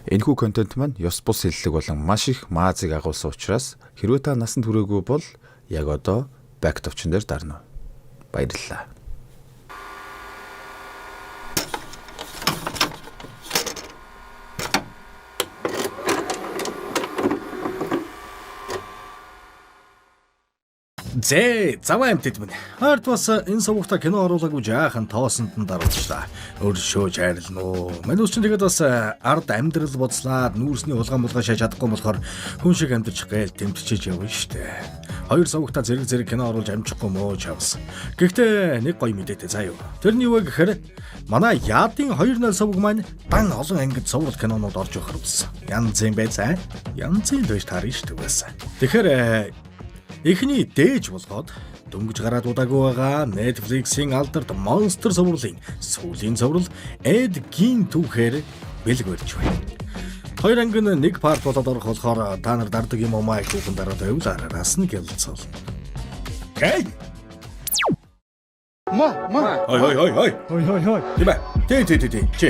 Энэхүү контент маань ёс бус хэллэг болон маш их маазыг агуулсан учраас хэрвээ та насанд хүрээгүй бол яг одоо back товчон дээр дарна уу. Баярлалаа. Зээ, заваа амьтад минь. Ард бас энэ сувагта кино оруулаагүй жаахан тоосонд нь даруулчлаа. Өршөөж хайрлна уу. Манайс чинь тэгээд бас ард амьдрал боцлаад нүүрсний хулгай мулгай шааж чадахгүй болохоор хүн шиг амьдарч гээл тэмтчиж явна штэ. Хоёр сувагта зэрэг зэрэг кино оруулж амжихгүй мөө чавс. Гэхдээ нэг гоё мэдээтэй заа юу. Тэр нь юу вэ гэхээр манай Яадын 2.0 суваг маань дан олон ангид цуврал кинонууд орж явахар болсон. Янз юм бай заа. Янзын л байж таарна штэ угаасаа. Тэгэхээр эхний дээж болгоод дөнгөж гараад удаагүй байгаа Netflix-ийн алдарт Monster цувралын сүүлийн цуврал Ed Gein түүхээр бэлэг барьж байна. Хоёр анги нь нэг part болоод орох болохоор та нар дардаг юм уу маяг хүүхэн дараад байвал араас нь гялцол. Окей. Ма ма. Хой хой хой хой. Хой хой хой. Тийм ээ. Тий тий тий тий. Чи.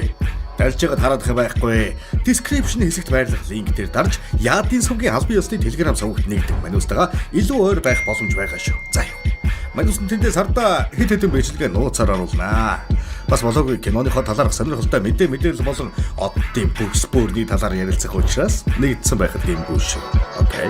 Далж байгаад хараадах юм байхгүй. Description хэсэгт байрлах линк дээр дарж Яадын сувгийн албан ёсны Telegram сувагт нэгдэг. Манустайгаа илүү ойр байх боломж байгаа шүү. За юу. Манус нь тэндээ сарда хэд хэдэн бичлэгээ нууцаар оруулнаа. Бас болоогүй киноныхоо талаарх сонирхолтой мэдээ мэдээлэл болон оддын бүкс бөөрний талаар ярилцах учраас нэгдсэн байхад гэмгүй шүү. Окей.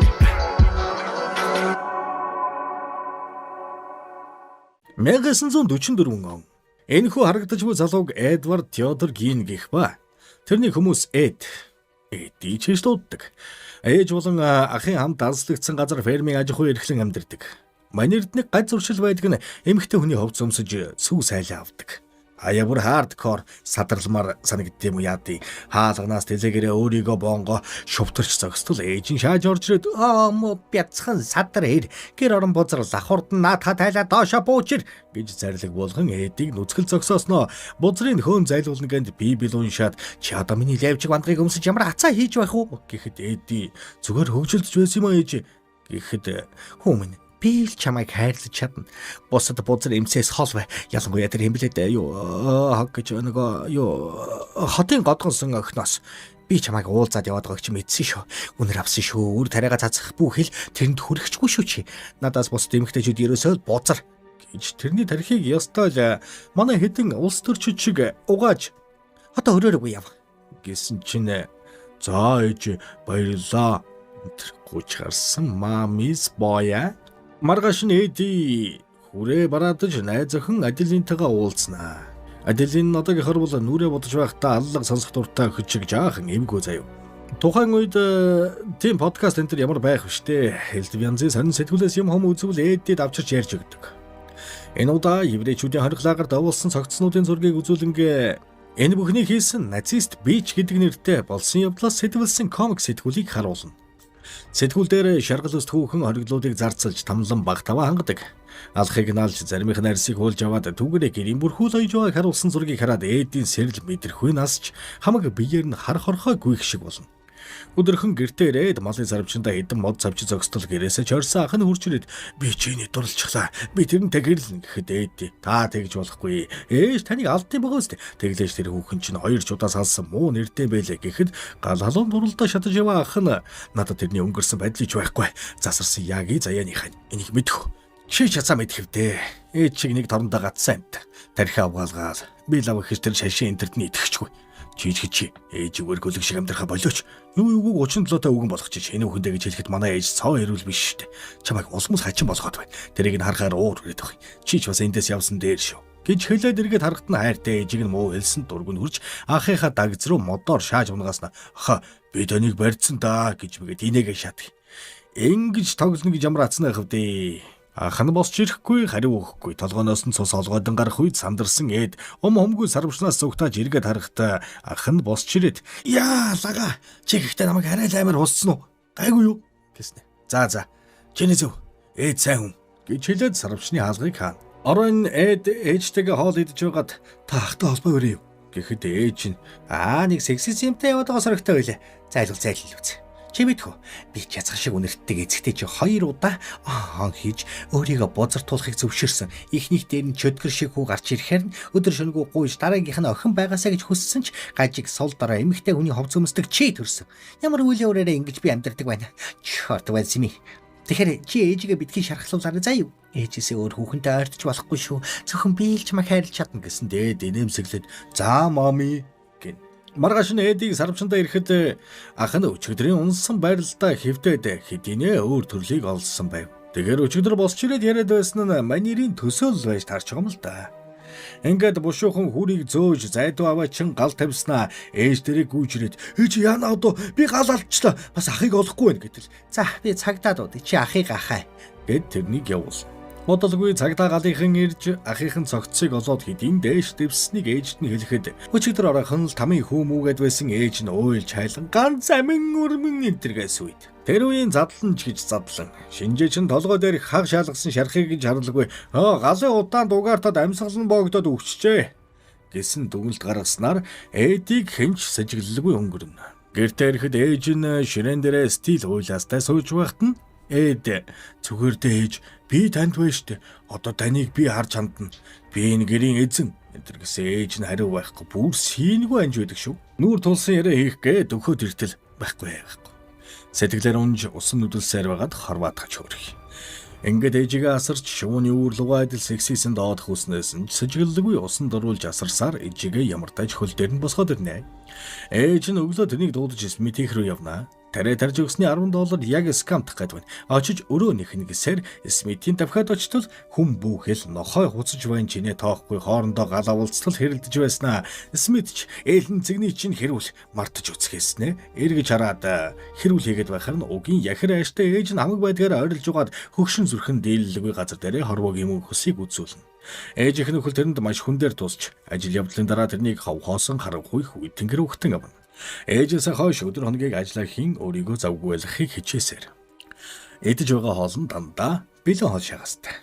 1944 он. Энэхүү харагдаж буй залууг Эдвард Теодор Гин гэх ба. Тэрний хүмүүс Эд. Эди ч гэж дууддаг. Ээж болон ахын хамт данслагдсан газар фермийн аж ахуй эрхлэн амьдардаг. Манерд нэг гад зуршил байдаг нь эмэгтэй хүний хувц өмсөж сүү сайлаа авдаг. Аяа бүр хардкор садарламар санагддсан юм уу яадын. Хаалганаас тэлэгэрээ өөрийгөө бонго шувтарч зогсдол ээж нь шааж орж ирээд аа мо бяцхан садар ир гэр орон бузар лахурд нь наатха тайлаа доошо буучир гэж зарлиг болгон ээдийг нүцгэл зогсоосноо бузрын хөөн зайлуулна гэнд би бил уншаад чи одоо миний левчиг бандгыг өмсөж ямар ацаа хийж байх уу гэхэд ээди зүгээр хөгжилдөж байсан юм аа ээж гэхэд хүмүүн би л чамайг хайрлаж чадна. Бусад бузар эмсээс хол бай. Ялангуяа тэр хэмблээд юу хог гэж нөгөө юу хотын годгонсон охиноос би чамайг уулзаад яваад байгааг чи мэдсэн шүү. Үнэр авсан шүү. Үр тариагаа цацах бүхэл тэрэнд хүрэхчгүй шүү чи. Надаас бусад эмэгтэйчүүд ерөөсөө л бузар гэж тэрний тархийг ёстой л манай хэдэн улс төрчид шиг угааж одоо өрөөрэй яв гэсэн чинь за ээж баярлаа тэр гүйж гарсан мамис боя. Маргааш нь Эди хүрээ бараадаж найз охин Аделинтэйгээ уулзнаа. Аделин одоогийнхор бол нүрээ бодож байхдаа аллаг сонсох дуртай охин шиг жаахан эвгүй заяа. Тухайн үед тийм подкаст энэ төр ямар байх вэ штэ. Элдв янзын сонин сэтгүүлээс юм хом үзвэл Эдид авчирч ярьж өгдөг. Энэ удаа еврейчүүдийн хориг лагерт давуулсан цогцснуудын зургийг үзүүлэнгээ энэ бүхнийг хийсэн нацист Бич гэдэг нэртэй болсон явдлаас сэтвэлсэн комик сэтгүүлийг харуулна. Сэтгүүл дээр шаргал өст хүүхэн хориглуудыг зарцалж тамлан баг таваа хангадаг. Алхыг наалж заримых нь арсыг хуулж аваад түүгээрээ гэрийн бүрхүүл ойж байгааг харуулсан зургийг хараад ээдийн сэрэл мэдрэхүй насч хамаг биеэр нь хар хорхой гүйх шиг болно. Өдөрхөн гэртээ ирээд малын сарвчандаа хэдэн мод цавч зогсдол гэрээсээ чорсон ах нь хурж ирээд би чиний дурлцглаа. Би тэрнтэй гэрлэн гэхэд ээди та тэгж болохгүй. Ээж таныг алдсан байгаа үстэй. Тэглээж тэр хүүхэн чинь хоёр чудаас алсан муу нэртэй байлээ гэхэд гал халуун дуралдаа шатаж яваа ах нь надад тэрний өнгөрсөн байдлыг ч байхгүй. Засарсан яаги заяаныхаа энийг мэдэх. Чи чацаа мэдэх вдэ. Ээж чиг нэг торондоо гатсан амт. Тархиа угаалгаал. Би лав ихэж тэр шашин энтердний итгэжгүй. Чиж хичи ээж үгээр гөлөг шиг амьдрахаа болооч. Юу юуг 37-тай үгэн болгочих. Энэ үхэндээ гэж хэлэхэд манай ээж цоо эрүүл биш шүү дээ. Чамайг улмас хачин болгоод байна. Тэрийг нь харахаар уур хүрээд байгаа. Чи ч бас эндээс явсан дээр шүү гэж хэлээд эргээд харахад нь хайртай ээжийг нь муу хэлсэн дург нь хурж ахынхаа дагз руу модоор шааж унгаас нь ха би таныг барьцсан да гэж мэгээд инээгээ шатг. Ингэж тоглоно гэж ямар атсан байх вэ? Ах нь босч ирэхгүй, хариу өгөхгүй. Толгооноос нь цус олгойдон гарах үед сандарсан ээд ум хомгүй сарвчнаас зүгтааж эргээд харахтаа ах нь босч ирээд "Яа, лага, чи гэхдээ намайг арай л амар хуссан уу? Гайгүй юу?" гэснэ. "За за. Чиний зөв. Ээд сайн хүн" гэж хэлээд сарвчны хаалгыг хаана. Оройн ээд ээжтэйгээ хоол идэж байгаад та ахтай холбоо өрөө юу гэхэд ээж нь аа нэг сексизмтэй яваад байгаа сорогтой байлаа. Зайлуул зайлуул үз. Чи мэдхүү. Би ч яцгах шиг үнэртдэг эцэгтэй чи 2 удаа он хийж өөрийгөө бузартуулахыг зөвшөөрсөн. Эхнийх дээр нь чөдгөр шиг хүү гарч ирэхээр нь өдөр шөнөгүй гуйж дараагийнх нь охин байгаасаа гэж хүссэн ч гажиг сул дараа эмэгтэй хүний ховц өмсдөг чи төрсөн. Ямар үлийн үрээрээ ингэж би амьдардаг байна. Чорт вазми. Тэгэхээр чи ээжигээ битгий шархлуулаарай заа юу? Ээжээсээ өөр хүүхэнтэй ойртож болохгүй шүү. Зөвхөн би л чамайг хайрлаж чадна гэсэн дээд инээмсэглээд "За мами" гин. Маргааш нь Эдийг сарвчандаа ирэхэд ах нь өчигдрийн унсан байрлалдаа хэвдээд хэдийнэ өөр төрлийг олсон байв. Тэгэхээр өчигдөр босч ирээд яриад байсан нь манерийн төсөөлөл байж таарч байгаа юм л да. Ингээд бушуухан хүрийг зөөж зайдуу аваачин гал тавьснаа ээж дэрийг гүйж ирээд "Ээж яана одоо би гал алдчихлаа. Бас ахыг олохгүй байна" гэтэл "За би цагдаа дуудъя. Чи ахыг ахай" гэд тэрнийг явуул. Бодолгүй цагдаа галынхан ирж ахынхан цогцсыг олоод хэдийн дээш дэвснийг ээжд нь хэлэхэд өчигдөр оройхон л тамын хүү мүгээд байсан ээж нь уйлж хайлан ганц амин өрмөн энтергээс үйд. Тэр үеийн задлан ч гэж задлан шинжээ чин толгой дээр хаг шаалгасан шархыг гэж харлгүй галын удаан дугаартад амьсгал нь боогдоод үхчихжээ гэсэн дүгнэлт гаргаснаар Эдийг хинч сэжиглэлгүй өнгөрнө. Гэртээ ирэхэд ээж нь ширээн дээрээ стил уйлаастай сууж байхад нь Эд зүгээр дээ ээж би танд байна штэ. Одоо таныг би харж хандна. Би энэ гэрийн эзэн энэ гэсэн ээж нь хариу байхгүй бүр сийнгүй анж байдаг шүү. Нүүр тулсан яриа хийх гээд өхөөд иртэл байхгүй байхгүй. Сэтгэлээр унж усан нүдэлсээр байгаад хорваатгаж хөрөх. Ингээд ээжигээ асарч шувууны үүр лугаа адил сексисэн доод хүүснээс нь сэжиглэлгүй усан дуруулж асарсаар ээжигээ ямартайч хөл дээр нь босгоод ирнэ. Ээж нь өглөө тэрнийг дуудаж Смитих рүү явна. Тариа тарж өгсөний 10 доллар яг скамтах гээд байна. Очиж өрөө нэхнэ гэсээр Смитийн давхиад очтол хүн бүхэл нохой хуцаж байна чинээ тоохгүй хоорондоо гал оволцтол хэрэлдэж байснаа. Смит ч ээлэн цэгний чинь хэрүүл мартаж үцгээснэ. Эргэж хараад хэрүүл хийгээд байхаар нь угийн яхир ааштай ээж нь хамаг байдгаар ойрлж угаад хөгшин зүрхэн дийлэлгүй газар дээрээ хорвоогийн мөнгө хөсийг үзүүлнэ. Ээжийнх нь нөхөл тэрэнд маш хүн дээр тусч ажил явдлын дараа тэрнийг ховхоосон харанхуй хүй тэнгэр өгтөн авна. Ээжээсээ хойш өдөр хоногийг ажиллаа хийн өөрийгөө завгүй байлгахыг хичээсээр. Идэж байгаа хоол нь дандаа бэлэн хоол шагастай.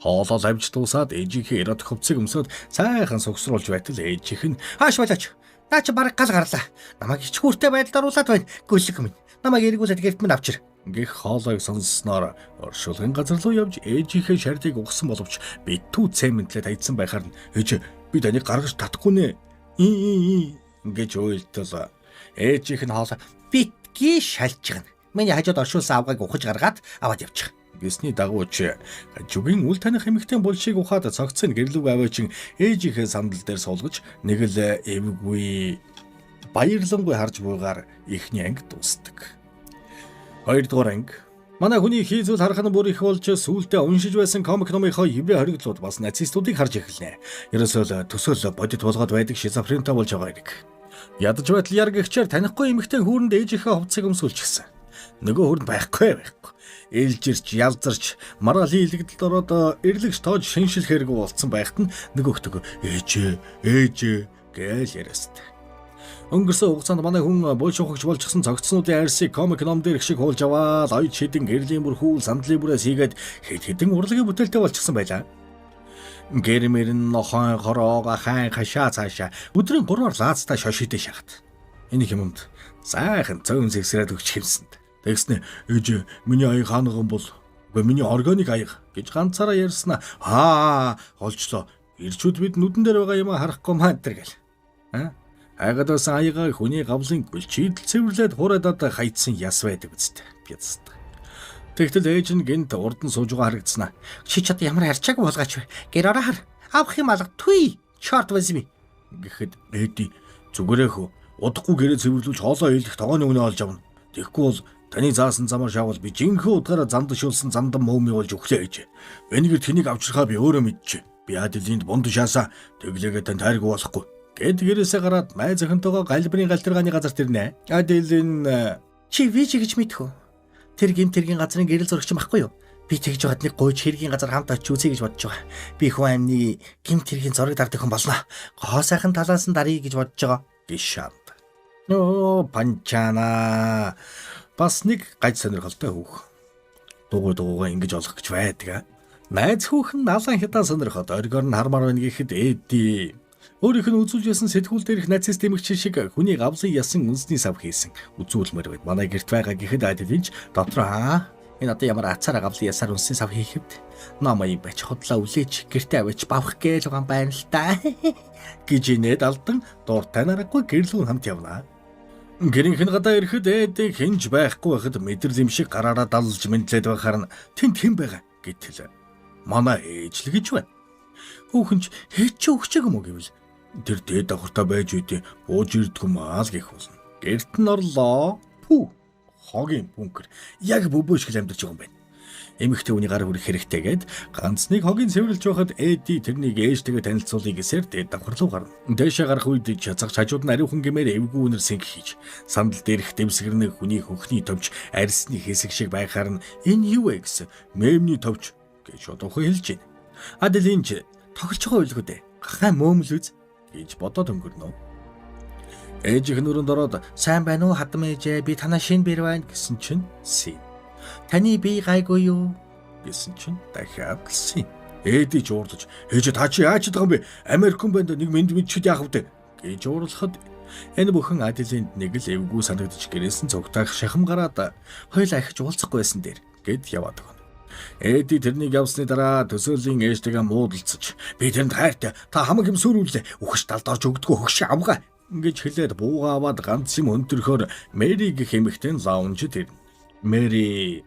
Хоолоо авч дуусаад ээжийнхээ эрот хөвцөг өмсөд сайхан согсруулж байтал ээжийнх нь "Хааш болооч. Наа чи бараг гал гарлаа. Намайг ичгүүртэй байдалд оруулаад байна. Гөлөг минь. Намайг эргүүлээд гэрт минь авчир" гэх хоолойг сонссноор оршуулгын газар руу явж ээжийнхээ шардыг угсан боловч битүү цемэнтлээд хайцсан байхаар нь "Ээж би таныг гаргаж татахгүй нэ." "И" гэж уйлтал ээжийнх нь хоолой "Битгий шалжигна. Миний хажууд оршуулсан авгааг ухаж гаргаад аваад явчих" гэсний дагуу ч хажуугийн үл таних эмэгтэй булшийг ухаад цогцыг гэрлүүг аваачин ээжийнхээ сандал дээр суулгаж нэг л эвгүй баярлангүй харж буйгаар эхний анги дуустдаг. Хоёрдугаар анги. Манай хүний хий зүйл харах нь бүр их болж сүүлдээ уншиж байсан комик номынхоо еврей хоригдлууд бас нацистуудыг харж эхэлнэ. Ерөөсөө л төсөөл бодит болгоод байдаг шизофрентай болж байгаа хэрэг. Ядаж байтал яг гихчээр танихгүй эмэгтэй хүүрэнд ээжийнхээ хувцсыг өмсүүлчихсэн. Нөгөө хүрнд байхгүй байхгүй. Ээлжирч, ялзарч, маргаалын илэгдэлд ороод эрлэгч тоож шиншил хэрэг болцсон байхад нь нөгөөхтөгөө ээжээ, ээжээ гээл яриастай. Өнгөрсөн хугацаанд манай хүн булш ухагч болчихсон цогцснуудын арьсыг комик ном дээр шиг хуулж аваад оёд шидэн гэрлийн бүр хүүл сандлын бүрээс хийгээд хэд хэдэн урлагийн бүтээлтэй болчихсон байлаа. Гэрмэр нь нохой хороого хайн хашаа цаашаа өдрийн 3-аар лаацтай шошидэ шахат. Энэ юмд сайхан цөөн зэгсрээд өгч хэмсэнд. Тэгснэ ээж миний аяг хаанаган бол үгүй миний органик аяг гэж ганцаараа ярьснаа аа олжлоо. Ирчүүд бид нүдэн дээр байгаа юм харахгүй маа энэ гэл. Аа Хайгаад байсан аягаа хүний гавлын гүлчийдэл цэвэрлээд хураадад хайцсан яс байдаг үсттэй. Пяцст. Тэгтэл ээж нь гинт урд нь сууж байгаа харагдсанаа. "Чи ч одоо ямар харчаагүй болгооч вэ? Гэр ороо хар. Авах юм алга түй. Чорт вазми" гэхэд ээди зүгээрээ хөө удахгүй гэрээ цэвэрлүүлж хоолоо хийлэх тогооны үнэ олж авна. Тэгэхгүй бол таны заасан замаар шаавал би жинхэнэ удгаараа зандшуулсан зандан мөөми болж өглөө ээж. Энэ гэр тэнийг авчрахаа би өөрөө мэдчихэ. Би Аделинд бунд шаасаа тэглээгээ тань тайргүй болохгүй. Гэт гэрээсээ гараад май зохинтойгоо галбирын галтаргааны газарт ирнэ. Аделин "Чи вижи гэж мэдэх үү? Тэр гимт хэргийн газрын гэрэл зурагч юм байхгүй юу? Би тэгж байгаад нэг гуйж хэргийн газар хамт очиж үзье гэж бодож байгаа. Би хүн амны гимт хэргийн зураг дардаг хүн болно. Гоо сайхан талаас нь даръя гэж бодож байгаа" гэж шаанд. Нөө панчана бас нэг гаж сонирхолтой хүүх. Дугуй дугуйгаа ингэж олох гэж байдаг. Найз хүүхэн налан хятаа сонирхоод оргоор нь хармаар байна гэхэд Эди Өөрийнх нь үзүүлж байсан сэтгүүл дээрх нацист эмэгч шиг хүний гавлын ясан үнсний сав хийсэн. Үзүүлмээр байд. Манай гэрт байгаа гэхэд Аделин ч дотроо аа энэ одоо ямар ацаараа гавлын ясаар үнсний сав хийх хэвд. Номоо юм бач худлаа үлээч гэртээ аваач бавх гээл байгаа юм байна л та гэж инээд алдан дуртай нарахгүй гэрлүүн хамт явна. Гэрийнх нь гадаа ирэхэд Эдийг хинж байхгүй байхад мэдрэл юм шиг гараараа далж мэндлээд байхаар нь тэнд хэн байгаа гэтэл манай ээж л гэж байна. Хүүхэн ч ээж чи өгчээг юм уу гэвэл тэр дээд давхартаа байж үдээ бууж ирдэг юм аа л гэх болно. Гэрт нь орлоо. Пүү. Хогийн бункер яг бөбөө шиг л амьдарч байгаа юм байна. Эмэгтэй хүний гар хүрэх хэрэгтэйгээд ганц нэг хогийн цэвэрлж байхад Эди тэрнийг ээжтэйгээ танилцуулъя гэсээр дээд давхар руу гарна. Дээшээ гарах үед чацагч хажууд нь ариухан гэмээр эвгүй үнэр сэнг хийж сандал дээрх дэвсгэрнэ хүний хөхний товч арьсны хэсэг шиг байхаар нь энэ юу вэ гэсэн мемний товч гэж шодуухан хэлж байна. Аделин ч тоглож байгаа байлгүй дээ. Гахай мөөмөл үз гэж бодоод өнгөрнө. Ээж их нүрэнд ороод сайн байна уу хадам ээжээ би танаа шинэ бэр байна гэсэн чинь син. Таны бие гайгүй юу гэсэн чинь дахиад л син. Ээдий ч уурлаж ээжээ та чи яаж чадах юм бэ? Америкэн байна да нэг мэд мэдчихэд яах вэ гэж уурлахад энэ бүхэн Аделинд нэг л эвгүй санагдаж гэрээс нь цугтаах шахам гараад хоёулаа ахиж уулзахгүй байсан дээр гэд яваад өгнө. Эди тэрнийг явсны дараа төсөөлийн ээжтэйгээ муудалцаж би тэрэнд хайртай та хамаг юм сүрүүлээ үхэж талд орж өгдөгөө хөгш авгаа гэж хэлээд буугаа аваад ганц юм өнтөрхөөр Мэри гэх эмэгтэй лаунжид ирнэ. Мэри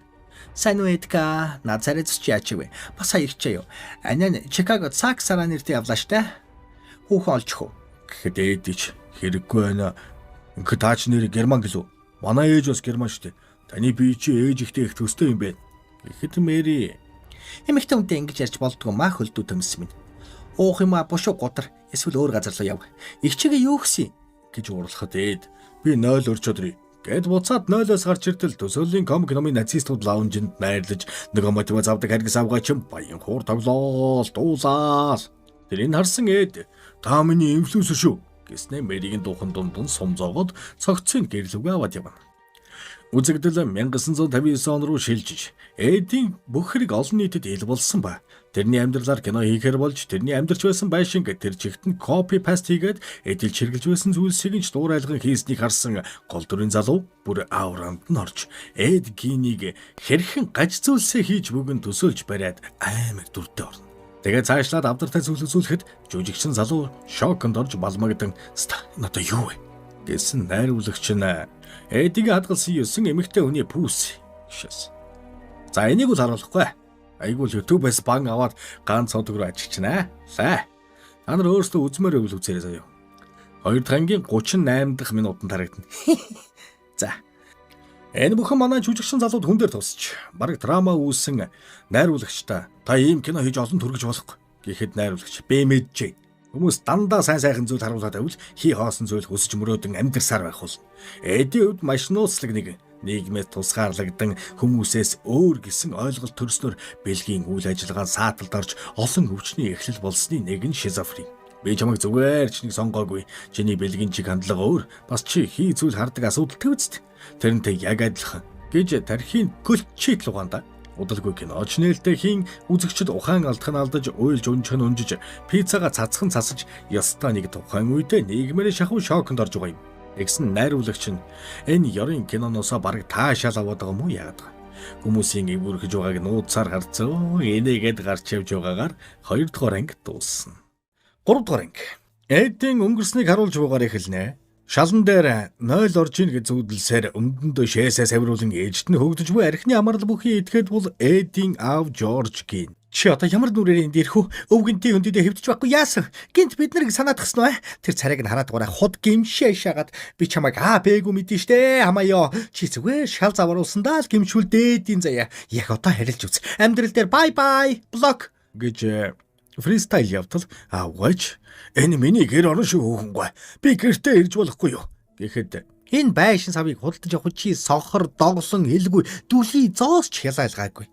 Сайн уу Эдга? Над царай зүсч яач вэ? Бас хаягчаа юу. Анаа Чикаго цаг сараа нэртэй явлаа штэ. Хүүхэн олж хөө. Гэхэд Эди ч хэрэггүй байна. Ингээ таач нэр герман гэлүү. Манай ээж бас герман штэ. Таны бие чи ээж ихтэй их төстэй юм байна. Гэхэд Мэри Эмэгтэй хүнтэй ингэж ярьж болдгоо маа хөлдүү төмс минь. Уух юм а бушуу гутар эсвэл өөр газар руу яв. Игчигээ юу гэсэн гэж уурлахад Эд би 0 өрчөд ирье. Гэт буцаад 0-оос гарч иртэл төсөөлийн комик номын нацистууд лаунжинд найрлаж нөгөө мотив завдаг харгас авгаа чим баян хуур тоглоол дуулаал. Тэр энэ харсан Эд та миний инфлюенсер шүү гэснээ Мэригийн дуухан дунд нь сум зоогоод цогцыг гэрлүгэ аваад явна. Үзэгдэл 1959 он руу шилжиж Эдийн бүх хэрэг олон нийтэд ил болсон ба. Тэрний амьдралаар кино хийхээр болж тэрний амьдарч байсан байшинг тэр чигт нь копи паст хийгээд эдэлж хэрглэж байсан зүйлсийг нь ч дуурайлган хийснийг харсан гол дүрийн залуу бүр ауранд нь орж Эд Гинийг хэрхэн гаж зүйлсээ хийж бүгэн төсөөлж бариад амар дүртэй орно. Тэгээ цаашлаад авдартай зүйл үзүүлэхэд жүжигчин залуу шоконд орж балмагдан ста энэ одоо юу вэ гэсэн найруулагч нь Эдийг хадгалсан 9 эмэгтэй хүний пүүс гişэс. За энийг бол харуулахгүй. Айгуул YouTube-ээс бан аваад ганц цодог руу ажигчнаа. Лаа. Та нар өөрсдөө үзмээр байвал үзээрэй заяа. 2 дахь ангийн 38 дахь минутанд харагдана. За. Энэ бүхэн манай жүжигчин залууд хүн дээр тусч бараг драма үүссэн найруулагчтай та ийм кино хийж олон төргөж болохгүй гэхэд найруулагч би мэджээ. Хүмүүс дандаа сайн сайхан зүйл харуулад байвал хий хоосон зүйл хүсэж мөрөөдөн амьдрсаар байх бол. Эдийн хувьд маш нууцлаг нэг нийгмээс тусгаарлагдан хүмүүсээс өөр гэсэн ойлголт төрснөөр бэлгийн үйл ажиллагаанд сааталд орж олон өвчний эхлэл болсны нэг нь шизофрен. Би чамайг зүгээр ч нэг сонгоогүй. Чиний бэлгийн чиг хандлага өөр. Бас чи хий зүйл хардаг асуудал твцт. Тэрнтэй яг адилхан гэж тархийн көлчит лугаанда. Удалгүй киноч нээлттэй хийн үзэгчд ухаан алдах нь алдаж, уйлж унжих нь унжиж, пиццагаа цацхан цасаж, ёстой нэг тухайн үедээ нийгмээр шахуу шоконд орж байгаа юм. Тэгсэн найруулагч нь энэ ёрын киноноосоо бараг таашаал аваад байгаа юм уу яагаад байгаа. Хүмүүсийн эвгүрхэж байгааг нууцаар харцоо энийгээд гарч явж байгаагаар 2 дугаар анги дуусна. 3 дугаар анги. Эдийн өнгөрснийг харуулж буйгаар эхэлнэ. Шалан дээр 0 орж ийн гэж зүудэлсээр өмдөндөө шээсээ савируулан ээжд нь хөөгдөж буй архины амрал бүхий этгээд бол Эдийн аав Жорж гин. Чи одоо ямар нүрээр энд ирэх үү? Өвгөнтэй хөндөдөө хэвдэж байхгүй яасан? Гинт бид нарыг санаатгсан уу? Тэр царайг нь хараад гураа худ гимшээ шагаад би чамайг аа бээгүү мэдэн штэ хамаё. Чи зүгээр шал завааруулсан даа л гимшүүл дээдийн заяа. Яг одоо харилж үз. Амьдрал дээр бай бай блок гэж фристайл явтал аавгаач энэ миний гэр орон шүү хүүхэнгой. Би гэртээ ирж болохгүй юу гэхэд энэ байшин савыг худалдаж авах чи сохор доглон хэлгүй дүлий зоос ч хялайлгаагүй.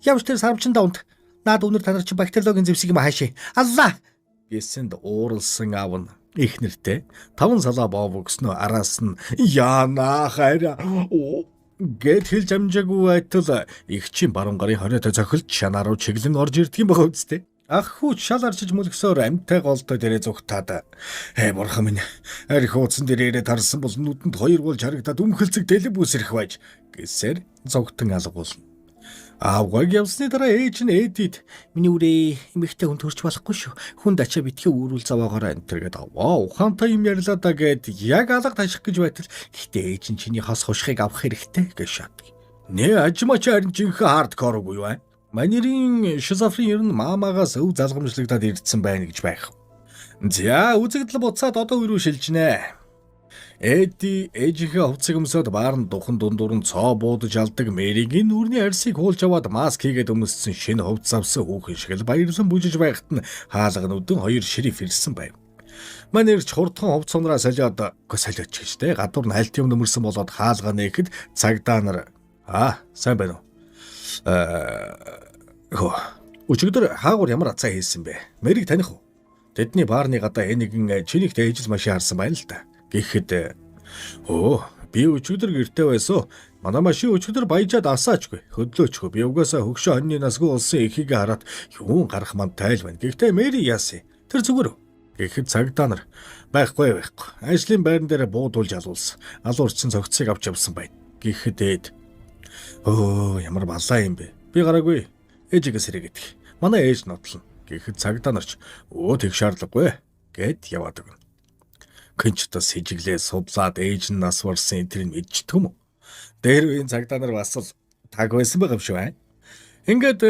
Явж тэр сарвчандаа унт. Наад өнөр та нар чи бактериологийн зэвсэг юм хаашаа. Аллаа гэсэнд ууралсан аав нь их нэртэй таван салаа боов өгснөө араас нь яана хайра гэд хэлж амжаагүй байтал их чинь баруун гарын хориотой цохилж шанаа руу чиглэн орж ирдэг юм байгаа үсттэй. Ах хүүч шал арчиж мөлгсөөр амьтай голтой дээрээ зүгтаад "Ээ бурхан минь, арх ууцсан дээр ирээд харсан бол нүдэнд хоёр гол харагдаад өмхөлцөг дэлб үсрэх байж" гэсээр зүгтэн алгуулна. Аавгайг явсны дараа ээж нь Эдид "Миний үрээ эмэгтэй хүн төрч болохгүй шүү. Хүн дачаа битгий үүрүүл зовоогоорой энэ тэр гээд аваа ухаантай юм ярьлаа да гэд яг алга таших гэж байтал гэхдээ ээж нь чиний хос хушхыг авах хэрэгтэй гэж шатдаг. Нэ ажмаач харин жинхэнэ хардкор үгүй юу? Манерийн шизофрен ер нь маамаагаас өв залгамжлагдаад ирдсэн байна гэж байх. За үзэгдэл буцаад одоо үе рүү шилжинэ. Эди ээжийнхээ хувцсыг өмсөд баарн духан дундуур нь цоо буудаж алдаг Мэригийн нүрний арсыг хуулж аваад маск хийгээд өмссөн шинэ хувцас авсан хүүхэн шиг л баярлан бүжиж байхад нь хаалга нүдэн хоёр шериф ирсэн байв. Манерч хурдхан хувцас унраа солиод солиоч гэж те гадуур нь альт юм нөмөрсөн болоод хаалга нээхэд цагдаа нар "Аа, сайн байна уу? Хөө. Өчигдөр хаагур ямар ацаа хийсэн бэ? Мэрийг таних уу? Тэдний баарны гадаа энэ нэгэн чинийхтэй ээжил машин харсан байна л та" Гэхэд "Өө, би өчигдөр гэртээ байсан. Манай машин өчигдөр баяжаад асаачгүй, хөдлөөчгүй. Би угаасаа хөгшөө хоньны насгүй улсын эхийг хараад юун гарах манд тайл байна. Гэхдээ Мэри яасан? Тэр зүгээр үү?" Гэхэд цагдаа нар "Байхгүй, байхгүй. Ажлын байран дээр буудуулж алуулсан. Алуурчин цогцыг авч явсан байна." Гэхэд ээд "Өө, ямар балаа юм бэ? Би гараагүй. Ээжигээ сэрээгээд. Манай ээж нотлно." Гэхэд цагдаа нарч "Өө, тэг шаардлагагүй" гэд яваад өгнө. Кэнчтэ сэжиглээ судлаад ээж нь нас барсан энэ мэдчихдэг юм уу? Дээр үеийн цагдаа нар бас л таг байсан байгаа юм шиг байна. Ингээд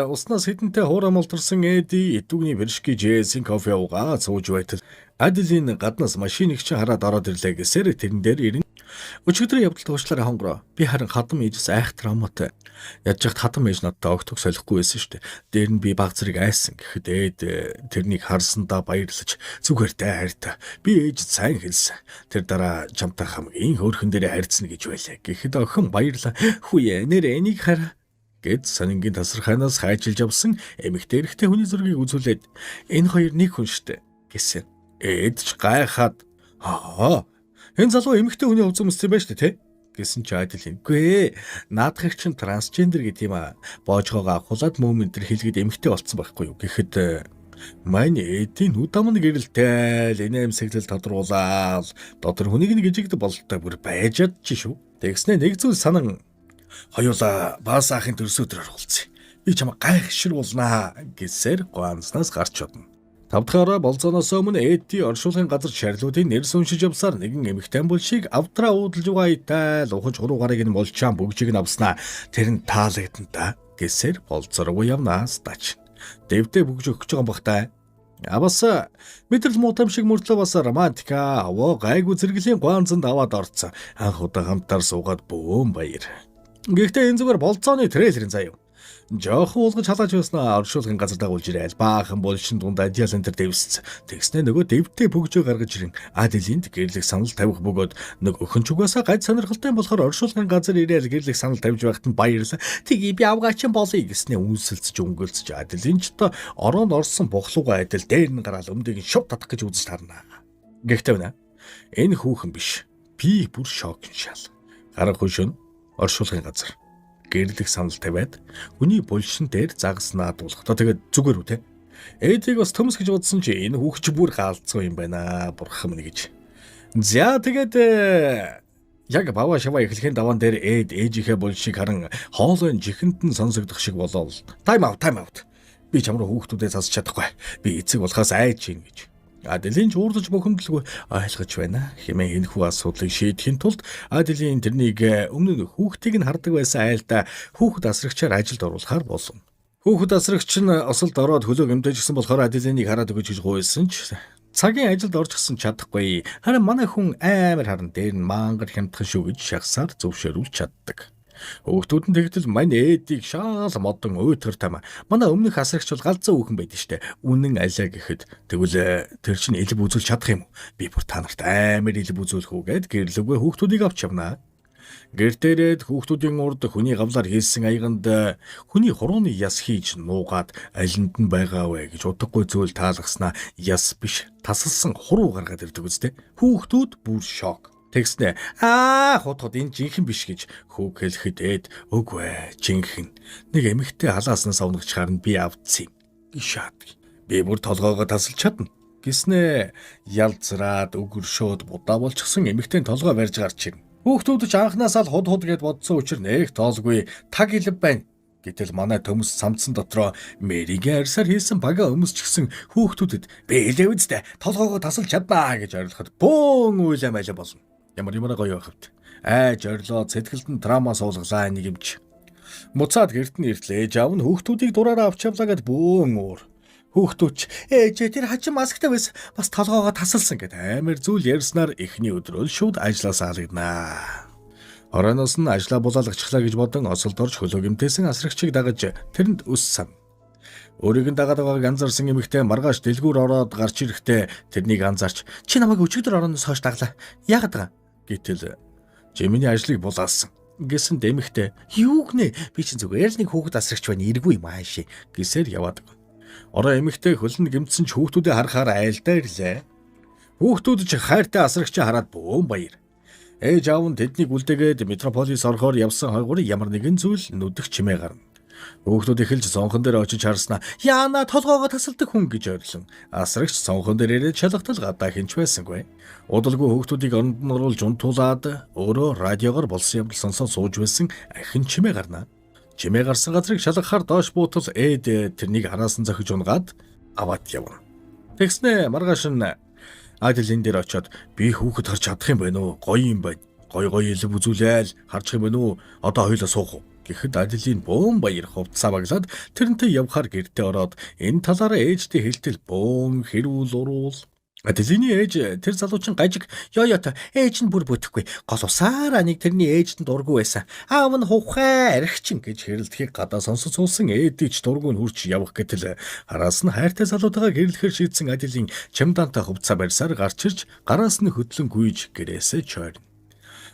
уснаас хідэнтэй хуурай молдорсон Эди Эдүгний Вершки Жэсийн кофе уугаа сууж байтал Аделин гаднаас машиныг чинь хараад ороод ирлээ гэсээр тэрэн дээр ирнэ. Өчигдрийн явдалд уучлаарай хонгороо. Би харин хадам ээжээс айх травматай. Ядж хат хадам ээж надтай огт солихгүй байсан шүү дээ. Дээр нь би баг зэрэг айсан гэхэд ээд тэрнийг харсандаа баярлаж зүгээр дээ хайртай. Би ээжд сайн хэлсэн. Тэр дараа чамтай хамгийн хөөрхөн дээрээ харьцна гэж байлаа. Гэхэд охин баярлаа. Хүүе нэр энийг хараа гэд сонингийн тасархайнаас хайчилж авсан эмэгтэй эрэгтэй хүний зургийг үзүүлээд энэ хоёр нэг хүн штэ гэсэн. Ээд ч гайхаад "Аа, энэ залуу эмэгтэй хүний хувцас өмссөн байж тээ" гэсэн чи Адил "Үгүй ээ, наадахыг чинь трансгендер гэдэг юм аа. Боожгоогоо авахулаад мөм энэ төр хэлгээд эмэгтэй болцсон байхгүй юу" гэхэд маань эдийн нүд ам нь гэрэлтэл инээмсэглэл тодруулаад дотор хүнийг нь гжигдэг бололтой бүр байж чи шүү. Тэгснэ нэг зүйл санан "Хоёулаа баас ахын төрсөдөр оруулцъя. Би чамайг гайхшруулнаа" гэсээр ганцнаас гарч одно. Тав дахь болзооноос өмнө Эди оршуулгын газар шарлуудын нэрс уншиж явсаар нэгэн эмэгтэй булшийг авдраа уудалж байгаа айтаал ухаж хуруу гарыг нь молчаан бүгжийг нь авснаа тэр нь таалагдана та гэсээр болзоо руу явнаас тач. Дэвдээ бүгж өгч байгаа юм бах та. А бас мэдрэл муутам шиг мөртлөө бас романтика аваа гайгүй зэрэглэлийн гуанзанд аваад орцсон. Анх удаа хамтаар суугаад бөөн баяр. Гэхдээ энэ зүгээр болзооны трейлерын заяа. Жохон уулгаж халааж байснаа оршуулгын газар дагуулж ирээл баахан булшин дунд адиал энэ төр дэвссэн. Тэгснэ нөгөө дэвтэй бөгжөө гаргаж ирэн Аделинд гэрлэх санал тавих бөгөөд нөгөө охин ч угаасаа гаж сонирхолтой болохоор оршуулгын газар ирээл гэрлэх санал тавьж байхад нь баярлаа. Тгий би авгаачин болъё гэснээ үнсэлцэж өнгөлцөж Аделин ч одоо ороонд орсон бухлууга адил дээр нь гараал өмдийг нь шув татах гэж үзэж тарна. Гэхдээ байна. Энэ хүүхэн биш. Би бүр шок шал. Гарах хөшөн оршуулгын газар гэрлэх санал тавиад хүний булшин дээр загаснаа дуулахдаа тэгээд зүгээр үү те. Эдийг бас төмс гэж бодсон чи энэ хүүхч бүр гаалцсан юм байна. Бурхан минь гэж. За тэгээд яг бава шава эхлэхийн даваан дээр Эд ээжийнхээ булшийг харан хоолойн жихэнд нь сонсогдох шиг болол. "Time out, time out. Би чам руу хүүхдүүдээ засаж чадахгүй. Би эцэг болохоос айж гин" гэж. Аделин ч уурлаж бухимдалгүй ойлгож байна. Хэмээн энэхүү асуудлыг шийдэхин тулд Аделин тэрнийг өмнө нь хүүхдийг нь хардаг байсан айлда хүүхэд асрагчаар ажилд оруулахар болсон. Хүүхэд асрагч нь осолд ороод хөлөө гэмтээжсэн болохоор Аделинийг хараад өгөөч гэж гуйсан ч цагийн ажилд орчихсон чадахгүй. Харин манай хүн амар харан дээр нь мангар хямдхан шүү гэж шахсаар зөвшөөрүүлж чаддаг. Хүүхдүүд нь тэгтэл мань ээдийг шаал модон уйтгар тамаа. Манай өмнөх асрагч бол галзуу хүүхэн байдаг штэ. Үнэн алиа гэхэд тэгвэл тэр чинь элб үзүүлж чадах юм уу? Би бүр та нарт амар элб үзүүлэх үү гэд гэрлэггүй хүүхдүүдийг авч явнаа. Гэр дээрээд хүүхдүүдийн урд хүний гавлаар хийсэн аяганд хүний хурууны яс хийж нуугаад алинд нь байгаа вэ гэж утгагүй зүйл таалгаснаа яс биш тасалсан хуруу гаргаад ирдэг үстэй. Хүүхдүүд бүр шок. Тэгснэ аа хот хот энэ жинхэнэ биш гэж хүүг хэлэхэд ээд үгүй ээ жинхэнэ. Нэг эмэгтэй халааснаас овногчхаар нь би авдсан юм. Шат. Би бүр толгоогоо тасалж чадна. Гиснээ ялзраад өгөршөөд будаа болчихсон эмэгтэй толгой барьж гарч ирнэ. Хүүхдүүд ч анхнаасаа л худ худ гэд бодсон учир нэх тоолгүй таг илв байна. Гэтэл манай төмс самдсан дотроо Мэригийн арьсаар хийсэн бага өмсчихсэн хүүхдүүдэд би хэлээ үстэ толгоогоо тасалж чаднаа гэж орилоход бөөн уйлаа майлаа болно. Ямар ямар гоё байх вэ? Айж орилоо сэтгэлд нь трама суулгалаа нэг юмч. Муцаад гэрт нь иртлээ. Ээж аав нь хүүхдүүдийг дураараа авч явлаа гэд бөөн уур. Хүүхдүүд ч ээжээ тэр хачин масктай байсан бас толгоогоо тасалсан гэд амар зүйл ярьснаар эхний өдрөө шууд ажлаас алгаднаа. Оройноос нь ажлаа булаалагчлаа гэж бодон осолд орж хөлөө гэмтээсэн асрагчийг дагаж тэрэнд өс сан. Өөрийг нь дагаад байгааг анзаарсан эмэгтэй маргааш дэлгүүр ороод гарч ирэхдээ тэрнийг анзаарч чи намайг өчигдөр орооноос хойш даглаа. Яагаад байгаа? Гэтэл Жиминий ажлыг булаасан гэсэн дэмэгтэй юу гэнэ би чинь зүгээр л нэг хүүхэд асрагч байна эргүй юм ааши гэсээр яваад. Орой эмэгтэй хөлн гэмтсэн ч хүүхдүүдээ харахаар айлдаа ирлээ. Хүүхдүүд ч хайртай асрагчаа хараад бөөн баяр. Ээж аав нь тэднийг үлдээгээд метрополис орохоор явсан хойгуур ямар нэгэн зүйл нүдэх чимээ гарна. Хүүхдүүд эхэлж цонхон дээр очиж харснаа яана толгоогоо тасалдаг хүн гэж ойрлон. Асрагч цонхон дээр ирээд шалгатал гадаа хинч байсангүй. Удалгүй хүүхдүүдийг оронд нь оруулж унтуулад өөрөө радиогоор болсон явдал сонсоод сууж байсан ахин чимээ гарна. Чимээ гарсан газрыг шалгахаар доош буутал ээд тэрнийг араас нь зохиж унгаад аваад явна. Тэгснэ маргааш нь Аделин дээр очиод би хүүхэд харж чадах юм байна уу? Гоё юм байна. Гоё гоё илв үзүүлээл харчих юм байна уу? Одоо хоёлаа суух уу? Гэхэд Аделин бөөн баяр хувцсаа баглаад тэрнтэй явхаар гэртээ ороод энэ талаараа ээжтэй хэлтэл бөөн хэрүүл уруул. Аделины ээж тэр залуучин гажиг ёо ёо ээж нь бүр бүтэхгүй гол усаараа нэг тэрний ээжд нь дургүй байсан. Аав нь хувхай архичин гэж хэрэлдэхийг гадаа сонсож суусан ээдийч дургүй нь хурч явах гэтэл араас нь хайртай залуутайгаа гэрлэхээр шийдсэн Аделин чемдантай хувцаа барьсаар гарч ирж гараас нь хөдлөн гүйж гэрээсээ чойрно.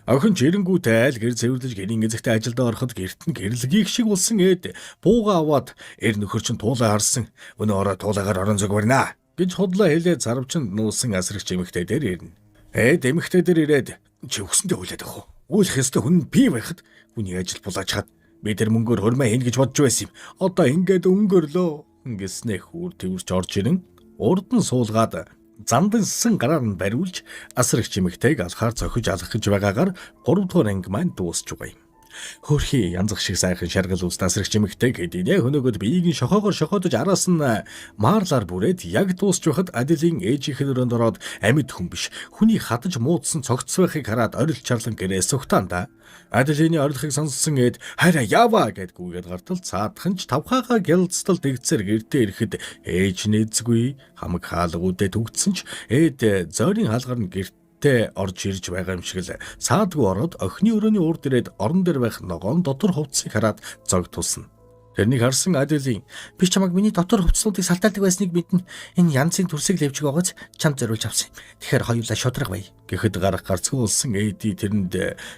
Охин ч эренгүүтэй айл гэр цэвэрлэж гэрийн эзэгтэй ажилдаа ороход гэрт нь гэрлэгийг шиг болсон ээд бууга аваад эр нөхөр чинь туулаа харсан. Өнөө орой туулаагаар орон зөг барина гэж худлаа хэлээд сарвчанд нуусан асрагч эмэгтэй дээр ирнэ. Ээд эмэгтэй дээр ирээд чи өгсөндөө хүлээд авах уу? Уйлах ёстой хүн нь би байхад хүний ажил булаач хад би тэр мөнгөөр хурмаа хийнэ гэж бодож байсан юм. Одоо ингээд өнгөрлөө гэснээ хүүр тэрч орж ирэн урд нь суулгаад зандансан гараар нь бариулж асрагч эмэгтэйг алхаар цохиж алах гэж байгаагаар 3 дугаар анги маань дуусч байгаа юм. Хөрхи янзах шиг сайхан шаргал үст асрагч эмэгтэй хэдийнэ хөнөөгд биеийг нь шохоогоор шохоодож араас нь маарлаар бүрээд яг дуусч байхад Аделийн ээжийнх нь өрөөнд ороод амьд хүн биш хүний хадаж муудсан цогц байхыг хараад орил чарлан гэрээс сугтаанда. Аделины орилохыг сонссон ээд хайраа яваа гэд гүйгээд гартал цаадхан ч тавхаагаа гялцтал дэгцэр гэртээ ирэхэд ээж нэзгүй хамаг хаалгуудээ түгдсэн ч ээд зойрын хаалгаар нь гэрт тэ орж ирж байгаа юм шиг л саадгүй ороод охины өрөөний урд ирээд орон дээр байх ногоон дотор хувцсыг хараад зог тусна. Тэрнийг харсан Аделин би чамайг миний дотор хувцснуудыг салтаадаг байсныг мэднэ. Энэ янзын төрсийг левчиг байгааз чамд зориулж авсан юм. Тэгэхээр хоёулаа шудраг бай. Гэхэд гарах гарцгүй болсон Эди тэрэнд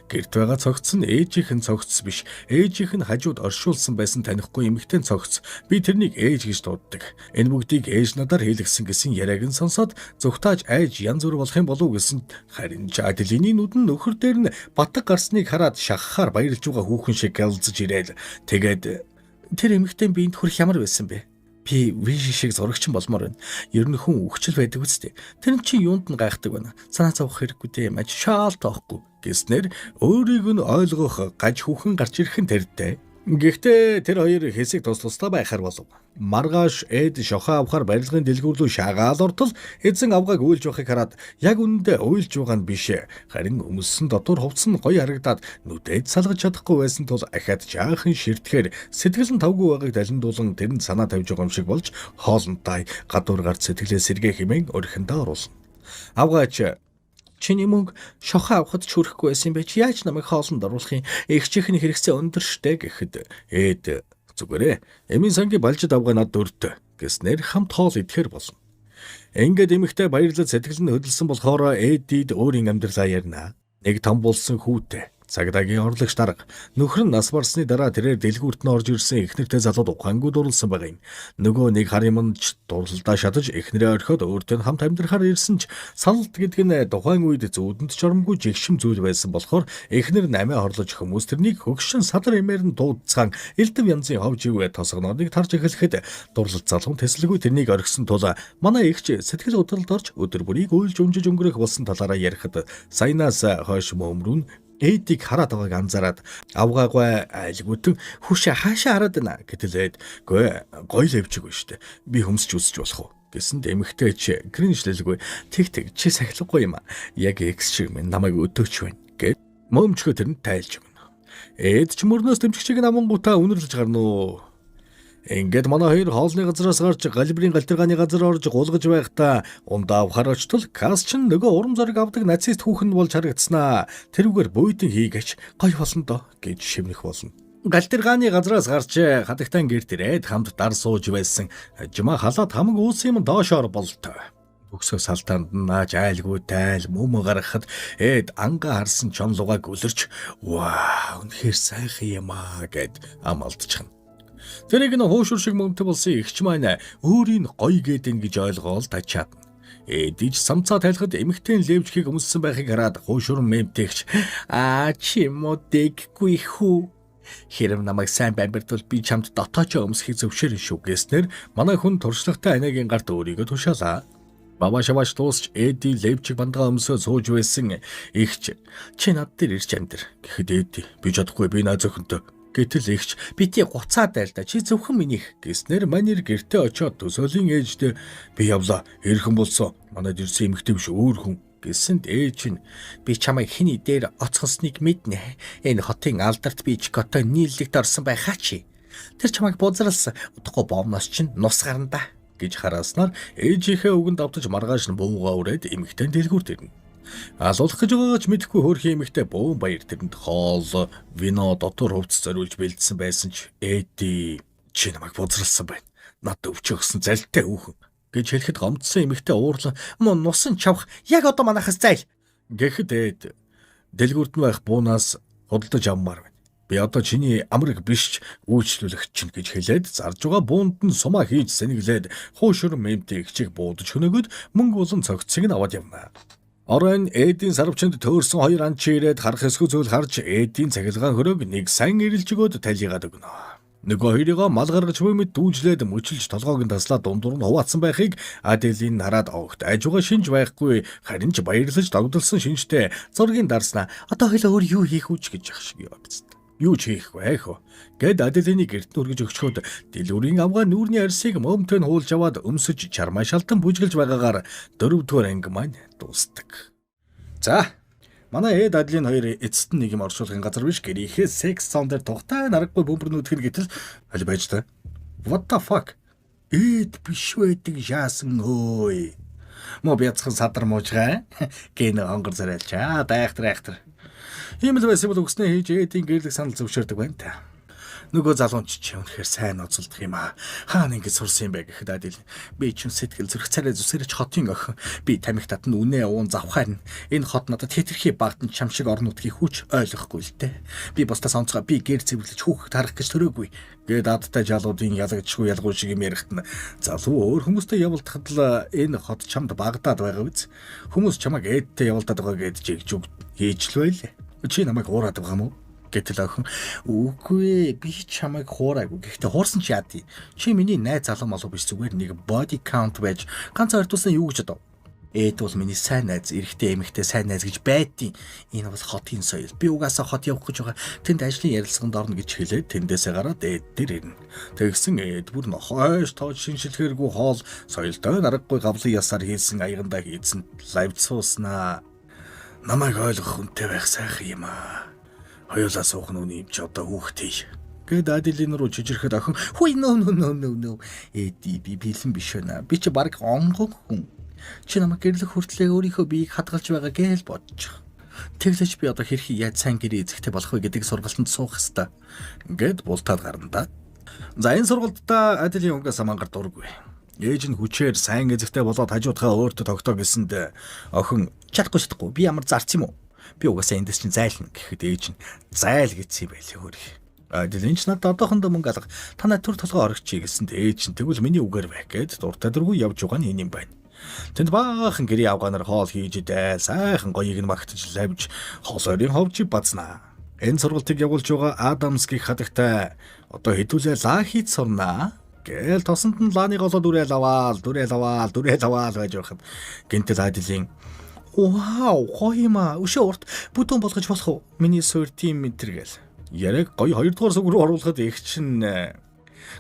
гэрт байгаа цогц нь ээжийнх нь цогц биш. Ээжийнх нь хажууд оршуулсан байсан танихгүй эмэгтэй цогц. Би тэрнийг ээж гэж дууддаг. Энэ бүгдийг ээж надаар хийлгсэн гэсэн яриаг нь сонсоод зүгтааж айж янз бүр болох юм болов уу гэсэн харин ч Аделины нүд нь нөхөр дээр нь батг гарсныг хараад шахахаар баярлж байгаа хүүхэн шиг гэлзэж ирээл тэгээд тэр эмэгтэй биэнд хүрэх ямар байсан бэ? Би вижи шиг зурагчин болмоор байна. Ер нь хүн өгчл байдаг үстэй. Тэр нь чи юунд нь гайхдаг байна. Санаа зовох хэрэггүй дээ. Маж шаалт авахгүй гэснээр өөрийг нь ойлгох гаж хүүхэн гарч ирэх нь тэрдээ. Гэхдээ тэр хоёр хэсэг тус тусдаа байхаар болов. Маргааш Эд шохоо авахар барилгын дэлгүүр рүү шаагаал ортол эзэн авгааг уйлж байхыг хараад яг үнэндээ уйлж байгаа нь биш. Харин өмссөн дотор хувцас нь гоё харагдаад нүдээд салгаж чадахгүй байсан тул ахаад жаахан ширтгэхээр сэтгэл нь тавгүй байгааг далиндуулан тэрэнд санаа тавьж байгаа юм шиг болж хоолнтой гадуур гарч сэтгэлээ сэргээ хэмээн орхиндоо оруулна. Авгаач Чиний мөнгө шохоо авахд ч хүрэхгүй байсан юм байж яаж намайг хоолнд оруулах юм? Эгчийнх нь хэрэгцээ өндөр штэ гэхэд Эд зүгээрээ эмийн сангийн балжид авгаа над дөртөө гэснээр хамт хоол идэхээр болно. Ингээд эмэгтэй баярлал сэтгэл нь хөдөлсөн болохоор Эдид өөрийн амьдралаа ярина. Нэг том болсон хүүтэй. Цагдаагийн орлогч дарга нөхөр нь нас барсны дараа тэрээр дэлгүүрт нь орж ирсэн эхнэртэй залууд ухаангүй дурлсан байгаа юм. Нөгөө нэг хар юмч дурлалдаа шатаж эхнэрээ орхиод өөртөө хамт амьдрахаар ирсэн ч салалт гэдэг нь тухайн үед зүүдэнд чоромгүй жигшим зүйл байсан болохоор эхнэр нь амиа хорлож хүмүүс тэрнийг хөгшин садар эмээр нь дуудцгаан элдв янзын хов живээ тосгоноодыг тарж эхлэхэд дурлалт залуун тэслэггүй тэрнийг орхисон тул манай эгч сэтгэл хөдлөлд орж өдөр бүрийг уйлж унжиж өнгөрөх болсон талаараа ярихад саянаас хойш мөмрүүн Эдийг хараад байгааг анзаараад авгаагүй айлгүтэн хүүшээ хаашаа хараад байна гэтэл Эд гүй гоё л явчих үү штэ би хөмсч үзэж болох уу гэсэнд эмэгтэй чи кринжлэлгүй тэг тэг чи сахилгагүй юм а яг экс шиг минь намайг өдөөч байна гэд мөмчгөө тэрэнд тайлж өгнө. Эд ч мөрнөөс дэмжигчийг намангуудаа үнэрлэж гарна уу. Ингээд манай хоёр хоолны газраас гарч галбирын галтиргааны газар орж гулгаж байхдаа ундаа авахар очтол Кас ч нөгөө урам зориг авдаг нацист хүүхэн болж харагдсанаа. Тэрүүгээр бүйдэн хийгээч гоё болно доо гэж шивнэх болно. Галтиргааны газраас гарч хадагтан гэрт ирээд хамт дар сууж байсан. Жимаа халаад хамаг үүс юм доошоор болтой. Бөксөө салтанд нааж айлгүй тайл мөмө гаргахад Эд ангаа харсан чонлугаа гүлэрч ваа үнэхээр сайхан юм аа гэд ам алдчихна. Тэрийг нь хуушур шиг мөмтэй болсон эгч маань өөрийг гоё гээд ингэж ойлгоол тачаадна. Эдиж самцаа тайлахад эмэгтэй левчхийг өмссөн байхыг хараад хуушур мемтэгч аа чи мо дэггүй хүү. Хэрэв намайг сайн бамбирдвал би чамд дотоочоо өмсөхийг зөвшөөрнө шүү гэснээр манай хүн туршлагатай анагийн гарт өөрийгөө тушаалаа. Бабаа шавааш дуусч Эди левчиг бандгаа өмсөө сууж байсан эгч чи над дээр ирж амьдэр гэхэд Эди би чадахгүй би наа зөхөнтэй гэтэл эгч бити гуцаад байл да чи зөвхөн минийх гэснээр манер гэртээ очиод төсөөлийн ээжтэй би явлаа эрхэн болсон манайд ирсэн эмэгтэй биш өөр хүн гэсэнд ээж нь би чамайг хиний дээр оцгосныг мэднэ. Энэ хотын алдарт би Чикотой нийллэгт орсон байхаа чи. Тэр чамайг бузралсан. Удахгүй бомноос чинь нус гарна да гэж харааснаар ээжийнхээ үгэнд автаж маргааш нь буугаа үрээд эмэгтэй дэлгүүрт ирнэ. Алуулах гэж байгаагаа ч мэдэхгүй хөөрхөн эмэгтэй бөөн баяр тэрэнд хоол, вино, дотор хувцас зориулж бэлдсэн байсан ч Эди чи намайг бузралсан байна. Надад өвчөөгсөн залтай хүүхэн гэж хэлэхэд гомдсон эмэгтэй уурлан мөн нусан чавх яг одоо манахаас зайл гэхэд Эд дэлгүүрт нь байх буунаас худалдаж авмаар байна. Би одоо чиний амраг биш ч үйлчлүүлэгч чинь гэж хэлээд зарж байгаа буунд нь сумаа хийж сэнэглээд хуушур мемтэй эгчийг буудаж хөнөөгөөд мөнгө болон цогцыг нь аваад явна. Оройн Эдийн сарвчанд төөрсөн хоёр анчи ирээд харах эсгүй зүйл харж Эдийн цахилгаан хөрөөг нэг сайн эрэлж өгөөд талигаад өгнө. Нөгөө хоёрыгоо мал гаргаж буй мэт дүүжлээд мөчилж толгойг нь таслаад дундуур нь хуваацсан байхыг Аделийн хараад огт ажууга шинж байхгүй харин ч баярлаж догдолсон шинжтэй зургийн дарснаа одоо хоёлаа өөр юу хийх үү ч гэж ах шиг явагдсан. Юу ч хийхгүй айх. Гэд Аделинийг гэрт нь үргэж өгчхөөд дэлгүүрийн авгаа нүүрний арсыг мөмтөө нь хуулж аваад өмсөж чармаа шалтан бүжгэлж байгаагаар дөрөвдүгээр анги маань дуустдаг. За манай Эд Аделин хоёр эцэст нь нэг юм оршуулгын газар биш гэрийнхээ секс зон дээр тухтай нараггүй бөмбөрнүүдэх нь гэтэл аль байж та. What the fuck? Эд биш байдаг яасан өөй. Мо бяцхан садар муужгаа гэн онгор царайлчаа дайхтар айхтар. Ийм л байсан бол өгснөө хийж Эдийн гэрлэг санал зөвшөөрдөг байна та. Нөгөө залуун ч үнэхээр сайн ноцолдох юм аа. Хаана ингэж сурсан юм бэ гэхэд Адил би ч сэтгэл зүрх царай зүсэрч хотын охин. Би тамхи татна үнэ уун завхаар нь. Энэ хот надад хэтэрхий багтан чам шиг орон нутгийн хүч ойлгохгүй л дээ. Би бусдаас онцгой би гэр цэвэрлэж хүүхэд харах гэж төрөөгүй. Гээд адтай жалуудын ялагдшгүй ялгуу шиг юм ярихт нь залуу өөр хүмүүстэй явуулдахад л энэ хот чамд багадаад байгаа биз. Хүмүүс чамайг ээдтэй явуулдаад байгаа гэд жигжүг хийж л байлээ. Чи намайг уураад байгаа юм уу? Гэтэл охин үгүй би чамайг хуураагүй. Гэхдээ хуурсан чи яа дий. Чи миний найз залуу малуу биш зүгээр нэг body count байж ганц ойртуулсан юу гэж бодов. Эд бол миний сайн найз, эрэгтэй эмэгтэй сайн найз гэж байдیں۔ Энэ бол хотын соёл. Би угаасаа хот явах гэж байгаа. Тэнд ажлын ярилцлаганд орно гэж хэлээд тэндээсээ гараад Эд дээр ирнэ. Тэгсэн Эд бүр нохойш тоож шиншилхээргүй хоол соёлтой нараггүй гавлын ясаар хийсэн аягандаа хийсэн лавд сууснаа. Намайг ойлгох хүнтэй байх сайхан юм аа. Хоёулаа суух нь үний юм чи одоо хүүхдээ. Гэт Аделин руу чижирэхэд охин хүй нөө нөө нөө нөө нөө Эди би бэлэн биш байна. Би чи баг онгон хүн. Чи намайг гэрлэх хүртлээ өөрийнхөө биеийг хадгалж байгаа гээл бодчих. Тэглэж би одоо хэрхэн яаж сайн гэрээ эзэгтэй болох вэ гэдэг сургалтанд суух хэвээр. Гэт бултаад гарна да. За энэ сургалтдаа Аделийн унгаас мангар дургүй. Ээж нь хүчээр сайн эзэгтэй болоод хажуудхаа өөртөө тогтоо гэсэнд охин чадахгүй чадахгүй би ямар зарц юм уу? Би угаасаа эндээс чинь зайлна гэхэд ээж нь зайл гэсэн юм байлээ хөрх. Аделин ч надад одоохондоо мөнгө алга. Танай төр толгой орогчий гэсэнд ээж нь тэгвэл миний үгээр бай гэд дуртай дургүй явж байгаа нь энэ юм байна. Тэнд баахан гэрийн авгаанаар хоол хийж идэл сайхан гоёыг нь магтаж лавж хоолойрын ховж базнаа. Энэ сургалтыг явуулж байгаа Адамс гэх хадагтай одоо хэдүүлээ лаа хийж сурнаа. Гээл тосонд нь лааны голоо дүрээл аваал, дүрээл аваал, дүрээл аваал байж байхад гинтэл Аделин Вау, гоё юм аа. Өшөө урт бүдүүн болгож болох уу? Миний суур тийм мэтэр гээл. Яриаг гоё хоёрдугаар сүг рүү оруулахад их чинь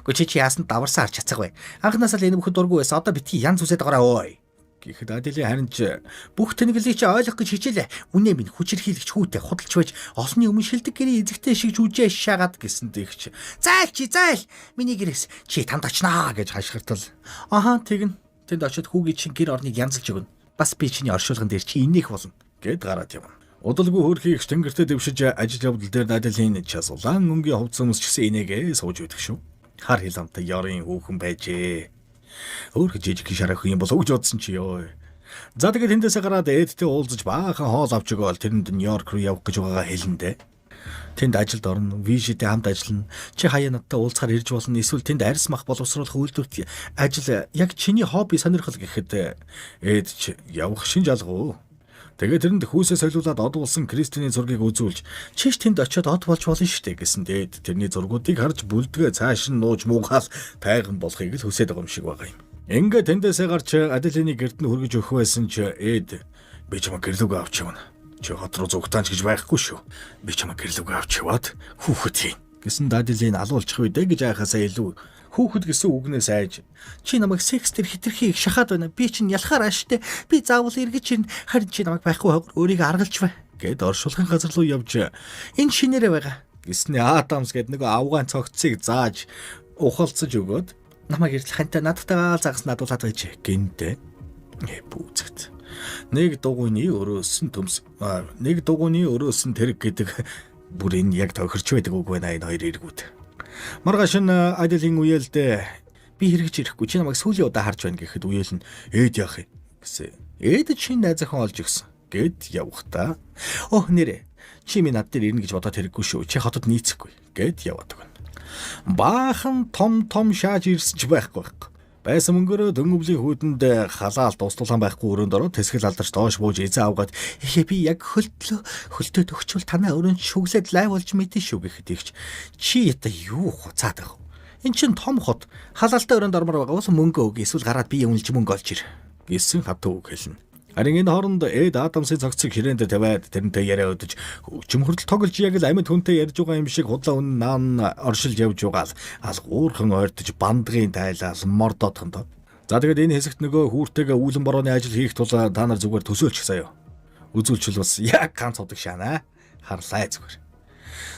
Гү чи яасан даварсан харж чацаг бай. Анхнаасаа л энэ бүхэд дургүй байсан. Одоо битгий янз үсээд байгаараа ой. Гэхэд Аделийн харин ч бүх тэнэглэлийг чи ойлгох гэж хичээлээ. Үнэ минь хүчирхийлэгч хүүтэй худалч байж олонний өмнө шилдэг гэрийн эзэгтэй шиг жүжээ шагаад гэсэн дэгч. Зайл чи зайл. Миний гэрээс чи танд очнаа гэж хашгиртал. Аха тэгнэ. Тэнд очиод хүүгийн чин гэр орныг янзалж өгнө. Бас би чиний оршуулган дээр чи инех болно гэд гараад явна. Удалгүй хөөрхий их тэнгэртээ дэвшиж ажил явдал дээр Аделийн час улаан өнгийн хувцас өмсч гисэн инээгээ сууж байдаг шүү. Хар хиламтай ёрын хүүхэн байжээ. Өөр жижиг шарах юм бол өгж бодсон чи ёо. За тэгээд тэндээсээ гараад Эдтэй уулзаж баахан хоол авч өгөөл тэрэнд Нью-Йорк руу явах гэж байгаагаа хэлэндэ. Тэнд ажилд орно, Вижитэй хамт ажиллана. Чи хаяа надтай уулзахаар ирж болно. Эсвэл тэнд арьс мах боловсруулах үйлдвэрт ажил яг чиний хобби сонирхол гэхэд Эд ч явах шинж алга уу. Тэгээд тэрэнд хүүсээ солиулаад од болсон Кристиний зургийг үзүүлж чиш тэнд очиод од болж болно шүү дээ гэсэн дээд тэрний зургуудыг харж бүлдгээ цааш нь нууж муугаал тайган болохыг л хүсээд байгаа юм шиг байгаа юм. Ингээд тэндээсээ гарч Аделины гэрт нь хүргэж өгөх байсан ч Эд би чамайг гэрлүүгээ авч явна. Чи хот руу зүгтаанч гэж байхгүй шүү. Би чамайг гэрлүүгээ авч яваад хүүхэд хийн гэсэн Аделин алуулчих үедээ гэж айхасаа илүү хүүхэд гэсэн үгнээс айж чи намайг секс дээр хитрхи их шахаад байна. Би чинь ялахаар ааштай. Би заавал эргэж ирнэ. Харин чи намайг байхгүй хогор өөрийгөө аргалж бай гэд оршуулгын газар руу явж энэ шинээрээ байгаа гэсний Адамс гэд нөгөө авгаан цогцыг зааж ухалцаж өгөөд намайг ирэл хантай надтайгаа загас надуулаад байж гинтэ пүүцэгт нэг дугуйны өрөөс нь төмс нэг дугуйны өрөөс нь тэрэг гэдэг бүр энэ яг тохирч байдаг үг байна энэ хоёр эргүүд. Маргааш нь Аделийн үеэлдээ би хэрэгж ирэхгүй чи намайг сүүлийн удаа харж байна гэхэд үеэл нь ээд яах юм гэсэн. Ээд чинь найз охин олж өгсөн гэд явхдаа өөх нэрэ чи минь над дээр ирнэ гэж бодоод хэрэггүй шүү. Чи хотод нийцэхгүй гэд яваад өгнө. Баахан том том шааж ирсэн ч байхгүй байхгүй. Байсан мөнгөөрөө дөн өвлийн хүүдэнд халаал дуслуулан байхгүй өрөөнд ороод тэсгэл алдарч доош бууж эзэн авгаад эхээ би яг хөлтлөө хөлтөд өгчвөл танай өрөөнд шүглээд лай болж мэдэн шүү гэхэд ихч чи ята юу хуцаад байгаа вэ? Эн чин том хот халаалтай өрөөнд ормоор байгаа бол мөнгө өг эсвэл гараад би үнэлж мөнгө олж ир гэсэн хатуу үг хэлнэ. Харин энэ хооронд Эд Адамсын цогцыг хэрээнд тавиад тэрнтэй яриа өдөж хөгжим хүртэл тоглож яг л амьд хүнтэй ярьж байгаа юм шиг худлаа үнэн наан оршилж явж байгаа л алгуурхан ойртож бандгын тайлал мордоодхон. За тэгээд энэ хэсэгт нөгөө хүүртэйгээ үүлэн борооны ажил хийх тул та нар зүгээр төсөөлчих заяа. Үзүүлчил бас яг ганц удаг шаана. Харлаа зүгээр.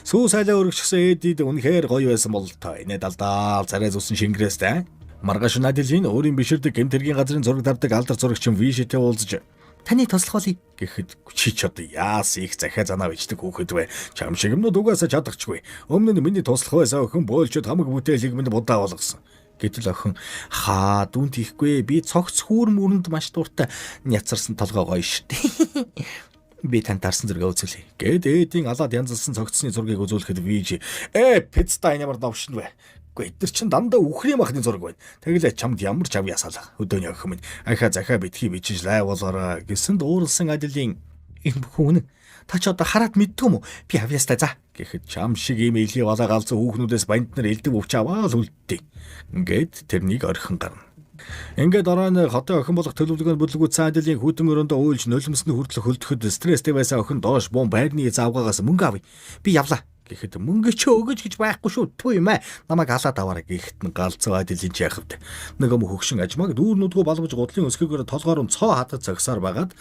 Сүү сайлаа өргөжсөн Эдид үнэхээр гоё байсан бол та инээ далдаал царай зүсэн шингэрээстэй. Маргааш Наделин өөрийн биширдэг гэмт хэргийн газрын зураг тавьдаг алдар зурагчин Вишитэй уулзаж таны туслах болъё гэхэд чи ч одоо яас их захиа занаа бичдэг хүүхэд вэ? Чам шиг юмнууд угаасаа чадахчгүй. Өмнө нь миний туслах байсан охин боолчод хамаг бүтээлийг минь будаа болгосон. Гэтэл охин хаа дүн тийхгүй би цогц хүүр мөрөнд маш дуртай няцарсан толгой гоё шүү дээ. Би танд дарсан зургийг үзүүлье. Гэт Эдийн алаад янзалсан цогцсны зургийг үзүүлэхэд Виж пиццта энэ ямар новшин вэ? Үгүй эдгээр чинь дандаа үхрийн махны зураг байна. Тэгэлээ чамд ямар ч ав ясаалаа. Өдөөний охин минь ахаа захаа битгий бичиж лай болоорой гэсэн дуурлсан Аделийн энэ бүхэн үнэн. Та ч одоо хараад мэддэг юм уу? Би авьяастай за гэхэд чам шиг ийм илий балаа галзуу хүүхнүүдээс банд нар элдв өвч аваад үлдтий. Ингээд тэрнийг орхин гарна. Ингээд оройн хотын охин болох төлөвлөгөөнд бүлгүүцсэн Аделийн хүтэн өрөөндөө уйлж нулимсны хүртэл хөлдөхөд стресстэй байсан охин доош буун байрны заавгаагаас мөнгө авъя. Би явлаа гэхэд мөнгө чи өгөж гэж байхгүй шүү. Тү юм аа. Намайг алаад аваарай гэхэд нь галзуу Аделийн чи яхавд. Нөгөө мөх хөгшин ажмааг дүүр нүдгүү балбаж гудлын өсгөөгөөр толгоор нь цоо хатаж загсаар байгаад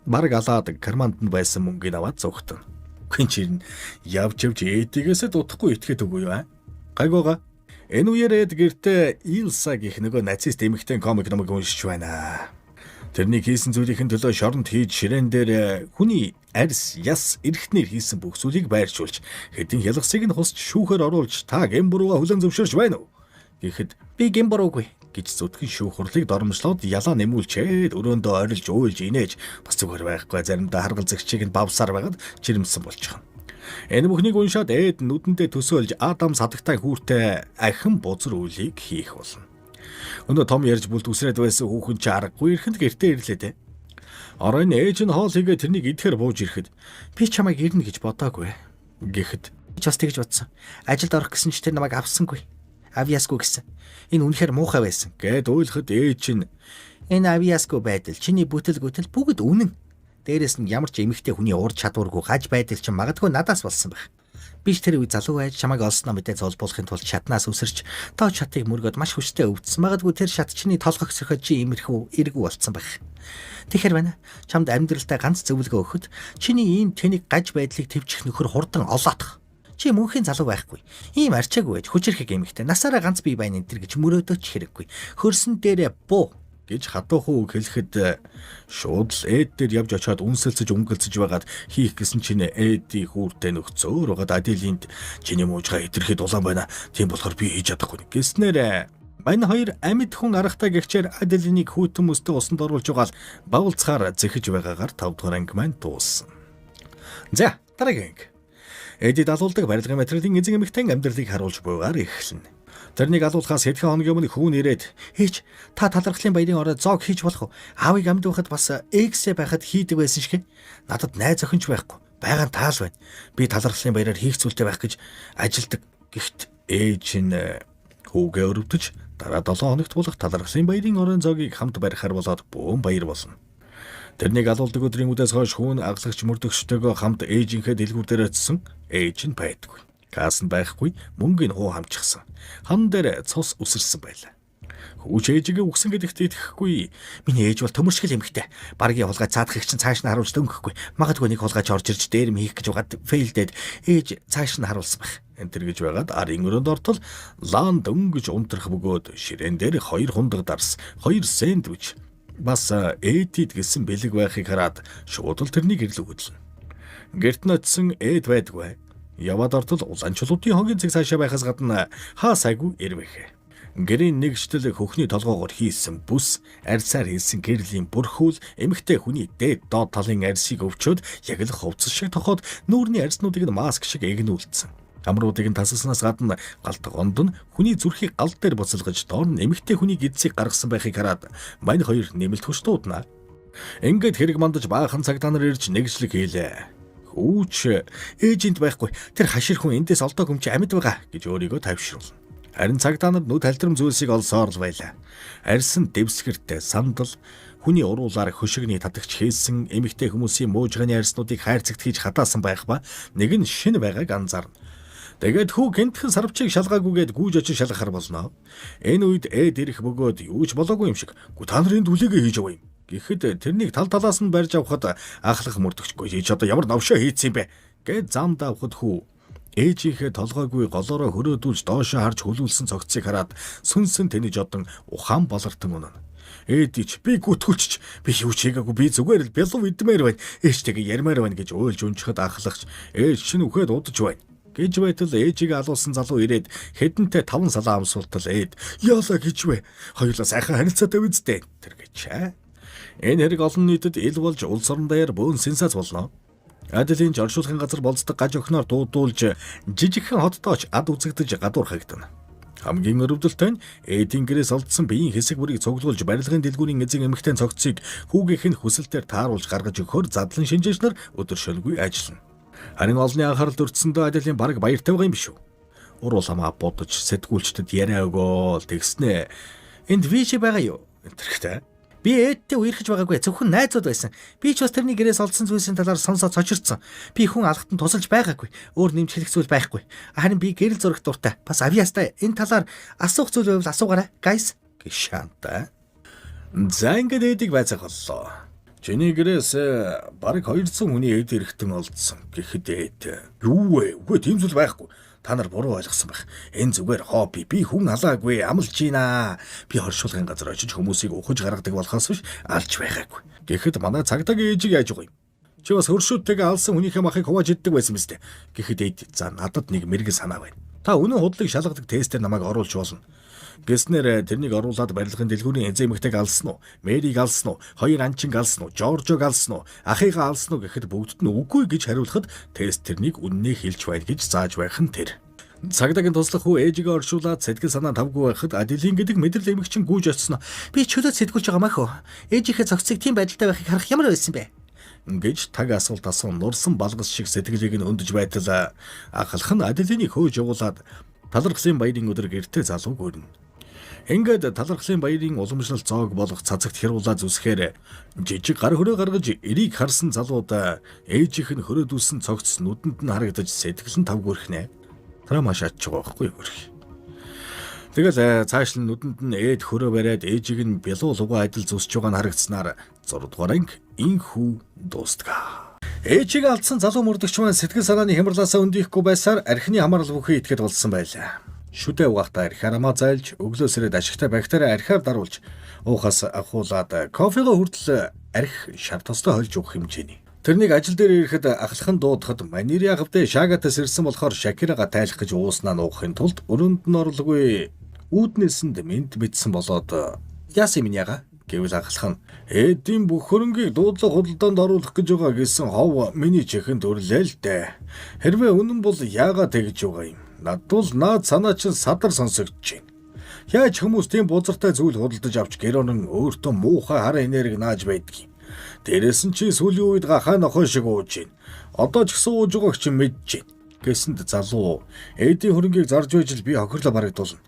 бараг алаад карманд нь байсан мөнгийг аваад зугтана. Гүн чинь явж явж эдигээсээ дутхгүй итгээд үгүй юу аа? Гайгууга. Энэ үеэр Эд гэртээ Илса гэх нөгөө нацист эмэгтэй комик номыг уншиж байна. Тэрний хийсэн зүйлийнхэн төлөө шоронд хийж ширээн дээр хүний арьс, яс, эрхтнэр хийсэн бүх зүйлийг байршуулж хэдийн хялгасыг нь хусч шүүхээр оруулж та гэм бурууга хүлээн зөвшөөрч байна уу? Гэхэд би гэм буруугүй гэж зүтгэн шүүх хурлыг доромжлоод ялаа нэмүүлчээд өрөөндөө орилж уйлж инээж бас зүгээр байхгүй заримдаа харгалзагчийг нь бавсаар байгаад жирэмсэн болчихно. Энэ бүхнийг уншаад Эд нүдэндээ төсөөлж Адам садагтай хүүртэй ахин бузар үйлийг хийх болно. Өнөө том ярьж бүлд үсрээд байсан хүүхэн чи аргагүй ирэхэд гэртээ ирлээ дээ. Оройн ээж нь хоол хийгээ тэрнийг идэхээр бууж ирэхэд би чамайг ирнэ гэж бодоагүй гэхэд ч бас тэгж бодсон. Ажилд орох гэсэн ч тэр намайг авсангүй. Авьяасгүй гэсэн. Энэ үнэхээр муухай байсан гэд уйлахад ээж нь энэ авьяасгүй байдал чиний бүтэл гүтэл бүгд үнэн. Дээрээс нь ямар ч эмэгтэй хүний ур чадваргүй гаж байдал чинь магадгүй надаас болсон байх. Би ч тэр үе залуу байж чамайг олсноо мэдээ золбуулахын тулд шатнаас үсэрч тоо шатыг мөргөөд маш хүчтэй өвдсөн. Магадгүй тэр шат чиний толгойг сөхөд чи имэрхүү эргүү болцсон байх. Тэгэхээр байна. Чамд амьдралдаа ганц зөвлөгөө өгөхөд чиний ийм тэнэг гаж байдлыг төвчих нөхөр хурдан олоотох. Чи мөнхийн залуу байхгүй. Ийм арчаагүй байж хүчирхэг эмэгтэй. Насаараа ганц бие байна энэ төр гэж мөрөөдөөч хэрэггүй. Хөрсөн дээрээ буу гэж хадуухан үг хэлэхэд шууд л Эд дээр явж очиод үнсэлцэж өнгөлцөж байгаад хийх гэсэн чинь Эдийн хүүртэй нөхцөөр байгаад Аделинд чиний муужгаа хэтэрхий дулаан байна. Тийм болохоор би хийж чадахгүй гэснээр мань хоёр амьд хүн аргатай гэгчээр Аделинийг хүйтэн мөстөө усанд оруулж угаал бавлцахаар зэхэж байгаагаар 5 дугаар анги маань дууссан. За дараагийн анги. Эдид алуулдаг барилгын материалын эзэн эмэгтэй амьдралыг харуулж буйгаар эхэлнэ. Тэрнийг алуулахаас хэдхэн хоногийн өмнө хүүн ирээд "Ээж, та талархлын баярын орой зоог хийж болох уу? Аавыг амьд байхад бас эксээ байхад хийдэг байсан шиг. Надад найз охин ч байхгүй. Байгаа нь таал байна. Би талархлын баяраар хийх зүйлтэй байх гэж ажилдаг." Гэхдээ ээж нь хүүгээ өрөвдөж дараа 7 хоногт болох талархлын баярын оройн зоогийг хамт барихаар болоод бөөн баяр болно. Тэрнийг алуулдаг өдрийн үдээс хойш хүүн аглагч мөрдөгчтэйгөө хамт ээжийнхээ дэлгүүр дээр очисон. Ээж нь байдаггүй. Касс нь байхгүй, мөнгөний хуу хамчихсан. Хан дээр цус үсэрсэн байлаа. Хүүч ээжигээ үгсэн гэдэгт итгэхгүй. Миний ээж бол төмөршгөл эмэгтэй. Баргийн хулгай цаадахыг чинь цааш нь харуулж дөнгөхгүй. Магадгүй нэг хулгайч орж ирж дээр юм хийх гэж байгаад фейлдээд ээж цааш нь харуулсан байх. Энэ тэр гэж байгаад арын өрөөнд ортол лаан дөнгөж унтрах бөгөөд ширээн дээр хоёр хундаг дарс, хоёр сэндвич бас Эдид гэсэн бэлэг байхыг хараад шууд л тэрнийг ирлэг хөдлөнө. Гэрт нь очисон Эд байдгүй. Яваад ортол улаан чулуутын хогийн цэг цаашаа байхаас гадна хаа сайгүй ирвэхэ. Гэрийн нэгжтэл хөхний толгоогоор хийсэн бүс, арьсаар хийсэн гэрлийн бүрхүүл эмэгтэй хүний дээд доод талын арьсыг өвчөөд яг л хувцас шиг тохоод нүүрний арьснуудыг нь маск шиг эгнүүлсэн. Амруудыг нь тасалснаас гадна галт гонд нь хүний зүрхийг гал дээр буцалгаж доор нь эмэгтэй хүний гидсийг гаргасан байхыг хараад мань хоёр нэмэлт хүч дуудана. Ингээд хэрэг мандаж баахан цагдаа нар ирж нэгжлэг хийлээ. Хүүч ээжинд байхгүй. Тэр хашир хүн эндээс олдоог юм чи амьд байгаа гэж өөрийгөө тавьшруулна. Харин цагдаа нар нүд халтрам зүйлсийг олсоор л байлаа. Арьс нь дэвсгэртэй сандал хүний уруулаар хөшигний татагч хийсэн эмэгтэй хүмүүсийн муужгааны арьснуудыг хайрцагт хийж хатаасан байх ба нэг нь шинэ байгааг анзаарна. Тэгээд хүү гэнтхэн сарвчийг шалгаагүйгээд гүйж очиж шалгахар болно. Энэ үед Эд ирэх бөгөөд юу ч болоогүй юм шиг. Гү та нарын дүлээгээ хийж яваа юм. Гэхэд тэрнийг тал талаас нь барьж авахад ахлах мөрдөгчгүй. Чи одоо ямар новшоо хийцэн юм бэ? Гэт замд авахад хүү ээжийнхээ толгойгүй голоороо хөрөөдүүлж доошоо харж хөлүүлсэн цогцыг хараад сүнсэн тэнэж одон ухаан болортон унана. Ээдич би гүтгүүлчих би юу ч хийгээгүй би зүгээр л бялуу идмээр байна. Ээжтэйгээ ярмаар байна гэж уйлж унжихад ахлагч ээж чинь үхээд удаж байна гэж байтал ээжигээ алуулсан залуу ирээд хэдэнтэй 5 салаа амсуултал ээд яалаа гэж вэ? Хоёулаа сайхан харилцаатай үсттэй тэр гэжээ. Энэ хэрэг олон нийтэд ил болж улс орон даяар бөөн сенсац болно. Аделийн оршуулгын газар болцдог гаж охиноор дуудуулж жижигхэн хотдооч ад үзэгдэж гадуур хагдана. Хамгийн өрөвдөлтэй нь Эдийн гэрээс олдсон биеийн хэсэг бүрийг цуглуулж барилгын дэлгүүрийн эзэн эмэгтэй цогцыг хүүгийнх нь хүсэлтээр тааруулж гаргаж өгөхөөр задлан шинжээч нар өдөр шөнөгүй ажиллана. Харин олонний анхаарал өртсөндөө Аделийн бараг баяртай байгаа юм биш үү? Урууламаа бодож сэтгүүлчдэд яриа өгөөл тэгснэ. Энд вижи байгаа юу? Тэрхтээ. Би ээдтэй үерхэж байгаагүй зөвхөн найзууд байсан. Би ч бас тэрний гэрээс олдсон зүйлсийн талаар сонсоод цочирдсан. Би хүн алгатан тусалж байгаагүй. Өөр нэмж хэлэх зүйл байхгүй. Харин би гэрэл зурагт дуртай. Бас авьяастай. Энэ талаар асуух зүйл байвал асуугаарай. Guys гişантай. За ингээд ээдийг байцаах боллоо. Чиний гэрээс бараг 200 хүний эд эрэхтэн олдсон гэхэд ээд. Юу вэ? Үгүй тийм зүйл байхгүй. Та нар буруу ойлгосон байх. Энэ зүгээр хобби. Би хүн алаагүй, амлж гинэ. Би оршуулгын газар очиж хүмүүсийг ухаж гаргадаг болохоос биш алж байгаагүй. Гэхэд манай цагдаагийн ээжийг яаж байгаа юм? Чи бас хөршүүдтэйгээ алсан хүнийхээ махыг хувааж иддэг байсан мэт. Гэхэд ээд за надад нэг мэрэгэн санаа байна. Та үнэн худлыг шалгадаг тестээр намайг оруулж болно. Гэснээр тэрнийг оруулаад барилгын дэлгүүрийн эзэн эмэгтэйг алсан уу? Мэрийг алсан уу? Хоёр анчинг алсан уу? Жоржог алсан уу? Ахыгаа алсан уу гэхэд бүгдд нь үгүй гэж хариулахад тест тэрнийг үннээ хэлж байна гэж зааж байх нь тэр. Цагдаагийн туслах хүү ээжигээ оршуулад сэтгэл санаа тавгүй байхад Аделин гэдэг мэдрэл эмэгчин гүйж очсон. Би чөлөөт сэтгүүлж байгаа мах уу? Ээжийнхээ цогцыг тийм байдалтай байхыг харах ямар байсан бэ? Гэж таг асуулт асуун нурсан балгас шиг сэтгэлийг нь өндөж байтал ахлах нь Аделинийг хөөж явуулаад талархлын баярын өдөр гэртээ залууг өрнө. Ингээд талархлын баярын уламжлалт зоог болох цацагт хяруулаа зүсэхээр жижиг гар хөрөө гаргаж эрийг харсан залууд ээжийнх нь хөрөөдүүлсэн цогц нүдэнд нь харагдаж сэтгэл нь тавгүйрхнэ. Тэрэ маш ачж байгаа байхгүй хөрх. Тэгэл цааш нь нүдэнд нь ээд хөрөө бариад ээжийг нь бялуу лугаа адил зүсэж байгаа нь харагдсанаар 6 дугаар анги инхүү дуустгаа. Ээжийг алдсан залуу мөрдөгч маань сэтгэл санааны хямралаасаа өндийхгүй байсаар архины хамаарал бүхий итгэл болсон байлаа. Шүдэ угаахтаа архиар амаа зайлж, өглөө сэрээд ашигтай бактериа архиар даруулж, уухаас ахуулаад кофего хүртэл арх шар тостой хольж уух хэмжээний. Тэрнийг ажил дээр ирэхэд ахлах нь дуудахад Манери ахвдээ Шагатаас ирсэн болохоор Шакирага тайлах гэж ууснаа нуухын тулд өрөөнд нь орлоггүй үүднээс нь мэд мэдсэн болоод яасан юм яга гэвэл ахлах нь эдийн бүх хөрөнгийг дуудлага худалдаанд оруулах гэж байгаа гэсэн хов миний чихэнд өрлөө л дээ. Хэрвээ үнэн бол яагаад тэгж байгаа юм? Над бол наад санаа чинь садар сонсогдож байна. Яаж хүмүүс тийм бузартай зүйл худалдаж авч гэр орон өөртөө муухай хар энерги нааж байдгийг. Дээрээс нь чи сүүлийн үед гахаа нохой шиг ууж байна. Одоо ч гэсэн ууж байгааг чи мэдэж байна. Гэсэнд залуу эдийн хөрөнгийг зарж байж л би хохирлоо барагдуулна.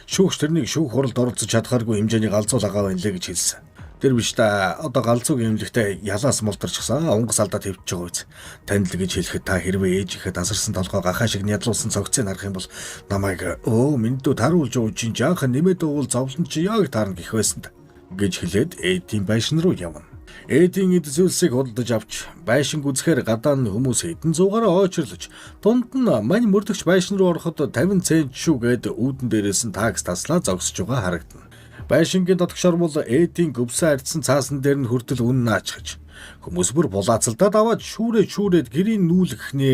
Шүүгч тэрнийг шүүх хуралд оролцож чадхааргүй хэмжээний галзуу лагаа байна лээ гэж хэлсэн. Тэр биш та одоо галзуугийн эмнэлэгтээ ялаас мултарчихсан унгас алдаа твчж байгаа биз. Танд л гэж хэлэхэд та хэрвээ ээжийнхээ тасарсан толгой гахаа шиг нядлуулсан цогцыг харах юм бол намайг өө мэндүү таруулж ууж чинь жаахан нэмээд уувал зовлон чи яг таарна гэх байсан та гэж хэлээд ээдийн байшин руу явна. Эдийн эд зүйлсийг худалдаж авч байшин гүзэхээр гадаа нь хүмүүс хэдэн зуугаараа ойчрлож дунд нь мань мөрдөгч байшин руу ороход 50 цент шүү гээд үүдэн дээрээс нь такс таслаа зогсож байгаа харагдана. Байшингийн дотгошор бол Эдийн гөвсөн ардсан цаасан дээр нь хүртэл үн наачхаж хүмүүс бүр булаацалдаад аваад шүүрээ шүүрээд гэрийн нүүлгэх нэ.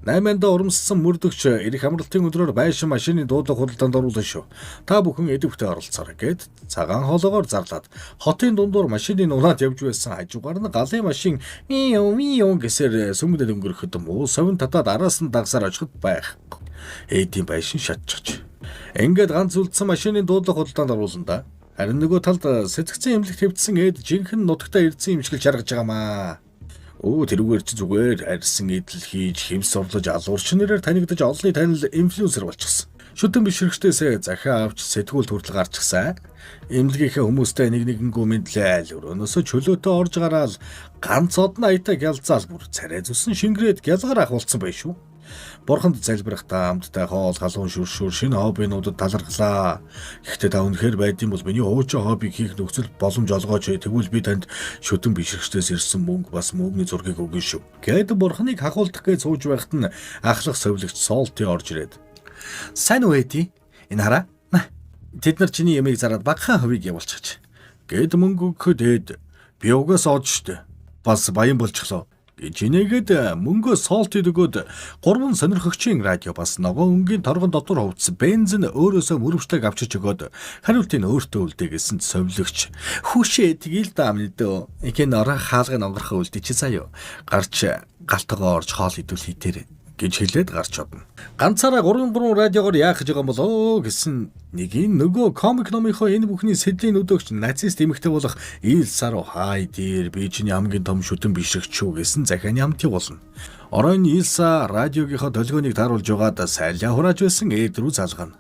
Наймандаа урамссан мөрдөгч ирэх амралтын өдрөөр байшин машины дуудлага худалдаанд оруулна шүү. Та бүхэн эдвэхтэй оролцоорой гэд цагаан хоолоогоор зарлаад хотын дундуур машины унаад явж байсан хажуугаар нь галын машин миу миу гэсээр сүмгдэд өнгөрөхөд муу совин татаад араас нь дагсаар очиход байхгүй. Эдийн байшин шатчих. Ингээд ганц үлдсэн машины дуудлага худалдаанд оруулна да. Харин нөгөө талд сэтгцэн эмнэлэгт хэвдсэн эд жинхэнэ нутагтаа ирдсэн юм шиг л жаргаж байгаамаа. Өө тэрүүгээр чи зүгээр арьсан идэл хийж хэмс орлож алуурч нэрээр танигдаж олонний танил инфлюенсер болчихсон. Шүтэн бишрэгчдээсээ захиа авч сэтгүүл хүртэл гарчихсан. Эмнэлгийнхээ хүмүүстэй нэг нэгэнгүү мэдлээл өрөөнөөсөө чөлөөтэй орж гараал ганц одон аятаа гялзаал бүр царай зүсэн шингрээд гялгаар ахуулсан байх шүү. Бурханд залбирахдаа амттай хоол халуун шүршүр шинэ хоббинуудад талархлаа. Гэхдээ та үнэхээр байдсан бол миний хуучин хоббиг хийх нөхцөл боломж олгооч. Тэгвэл би танд шүтэн бишрэгчдээс ирсэн мөнгө бас мөнгөний зургийг өгнө шүү. Гэт бурханыг хахуулдах гэж сууж байхад нь ахлах совилогч Солти орж ирээд Сайн уу Эди? Энэ хараа. Тэд нар чиний ямыг зараад багахан хувийг явуулчихж. Гэт мөнгө өгөхөд эд би угаас од штэ. Бас баян болчихлоо гэж инээгээд мөнгөө Солтид өгөөд гурван сонирхогчийн радио бас ногоон өнгийн торгон дотор хувцас бензин өөрөөсөө мөрөвчлөг авчиж өгөөд хариултыг өөртөө үлдээ гэсэн совилогч Хүүшээ тэгэл даа мэдөө. Ихэн орой хаалгыг онгорхоо үлдээ чи заяо. Гарч галтгоо орж хоол идвэл хитээр гэж хэлээд гарч одно. Ганцаараа 3 3 радиогоор яах гэж байгаа юм болоо гэсэн нэгийн нөгөө комик номынхоо энэ бүхний сэдлийн өдөөгч нацист эмэгтэй болох Ил Сару хай дээр би чиний хамгийн том шүтэн бишрэгч шүү гэсэн захианы амтыг болно. Оройн Илса радиогийнхоо долгионыг тааруулж байгаад сайлаа хурааж байсан Эд рүү залгана.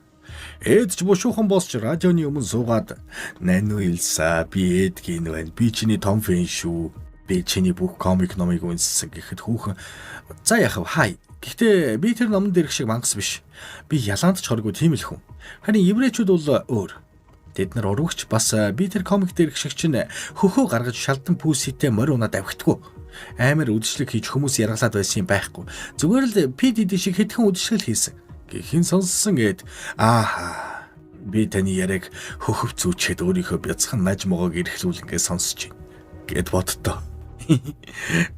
Эд ч бушуухан босч радионы өмнө суугаад "Нану Илса би Эд гин байна. Би чиний том фэн шүү. Би чиний бүх комик номыг үнссэн" гэхэд хүүхэн за яах вэ? Хай. Гэхдээ би тэр номон дээрх шиг мангас биш. Би ялаанд ч хоргүй тийм л хүн. Харин еврейчүүд бол өөр. Тэд нар урвагч бас би тэр комик дээрх шиг чинь хөхөө гаргаж шалдан пүүситэй морь унаад авхитгүй. Амар үдшилэг хийж хүмүүс яргалаад байсан юм байхгүй. Зүгээр л PDD шиг хэдхэн үдшилэл хийсэн. Гэхин сонссон эд ааха би таны яриаг хөхөв зүүчээд өөрийнхөө бяцхан наж могоог эрхлүүлнгээ сонсож байна гэд боддоо.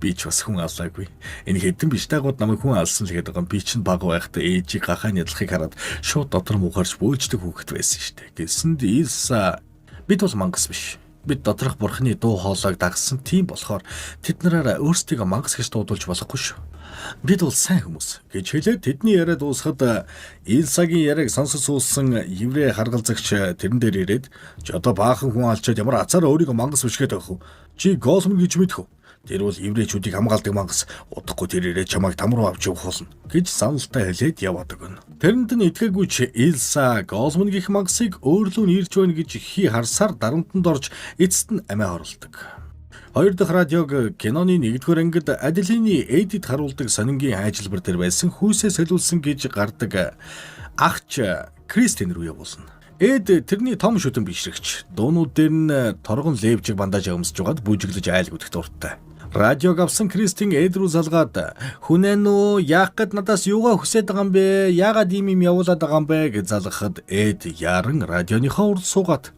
Би ч бас хүн алаагүй. Энэ хэдэн биш таагууд намайг хүн алсан л гэдэг байгаа. Би чинь баг байхдаа ээжийг гахаа нядлахыг хараад шууд дотор муугарч бөөлждөг хүүхэд байсан шүү дээ. Гэсэнд Илса бид бол мангас биш. Бид доторх бурхны дуу хоолойг дагсан, тийм болохоор тэд нараараа өөрсдийгөө мангас гэж дуудуулж болохгүй шүү. Бид бол сайн хүмүүс гэж хэлээд тэдний яриа дуусахад Илсагийн яриаг сонсож суусан еврей харгалзагч тэрэн дээр ирээд, "Чи одоо баахан хүн алчаад ямар азаараа өөрийгөө мангас биш гэдэг вэ? Чи Голман гэж мэдэх үү? Тэр бол еврейчүүдийг хамгаалдаг мангас. Удахгүй тэр ирээд чамайг там руу авч явах болно" гэж заналтай хэлээд яваад өгнө. Тэрэнд нь итгээгүй ч Илса Голман гэх мангасыг өөрлөө нь ирж байна гэж хий харсаар дарамтанд орж эцэст нь амиа хорлодог. Хоёр дахь радиог киноны нэгдүгээр ангид Аделины Эдит харуулдаг сонингийн хайжилбар дээр байсан хүйсээ солиулсан гэж гардаг ахч Кристин рүү явуулна. Эд тэрний том шүтэн бишрэгч. Дуунууд дээр нь торгон левчиг бандаж өмсөж байгаад бүжиглэж айлгүйдэх дуртай. Радиог авсан Кристин Эд рүү залгаад, "Хүнэн үү, яах гээд надаас юугаа хүсээд байгаа юм бэ? Яагаад ийм юм явуулаад байгаа юм бэ?" гэж залгахад Эд яран радионыхоо урд суугаад,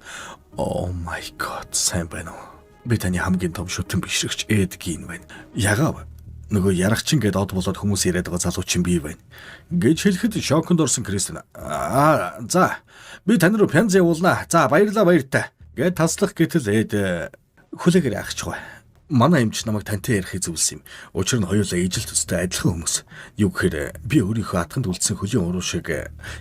"Oh my God, сайн байна уу? Би таны хамгийн том шүтэн бишрэгч Эд Гин байна. Ягаа нөгөө ярагчин гээд од болоод хүмүүс яриад байгаа залуу чинь би байна" гэж хэлэхэд шоконд орсон Кристин, "Аа, за, би тань руу пянз явуулнаа. За, баярлалаа, баяртай" гээд таслах гэтэл Эд, "Хүлээгээр ахчих бай. Манай эмч намайг тантай ярихыг зөвлөсөн юм. Учир нь хоёулаа ижил төстэй адилхан хүмүүс. Юу гэхээр би өөрийнхөө атганд үлдсэн хөлийн уруу шиг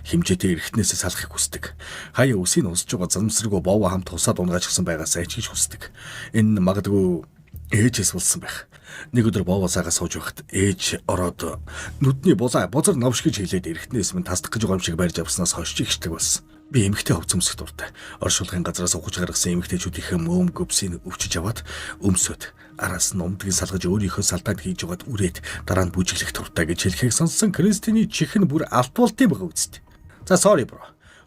хэмжээтэй эргэтнээсээ салахыг хүсдэг. Хаяа үсийг усж байгаа замсргүй боовоо хамт тусаад унгаачихсан байгаасаа ч гэж хүсдэг. Энэ магадгүй ээжээс болсон байх. Нэг өдөр боовоосаагаа сууж байхад ээж ороод нүдний булаа бозор новш гэж хэлээд эргэтнээс минь тасдах гэж байгаа юм шиг барьж авснаас хойш ихшдэг болсон. Би эмэгтэй хувцас өмсөх дуртай. Оршуулгын газараас ухаж гаргасан эмэгтэйчүүдийнхээ мөөм гөвсийг өвчиж аваад өмсөд араас нь умдгийг салгаж өөрийнхөө салдаанд хийж байгаад үрээд дараа нь бүжиглэх дуртай" гэж хэлхийг сонссон Кристины чих нь бүр алтуултын байгаа үст. За, sorry, bro.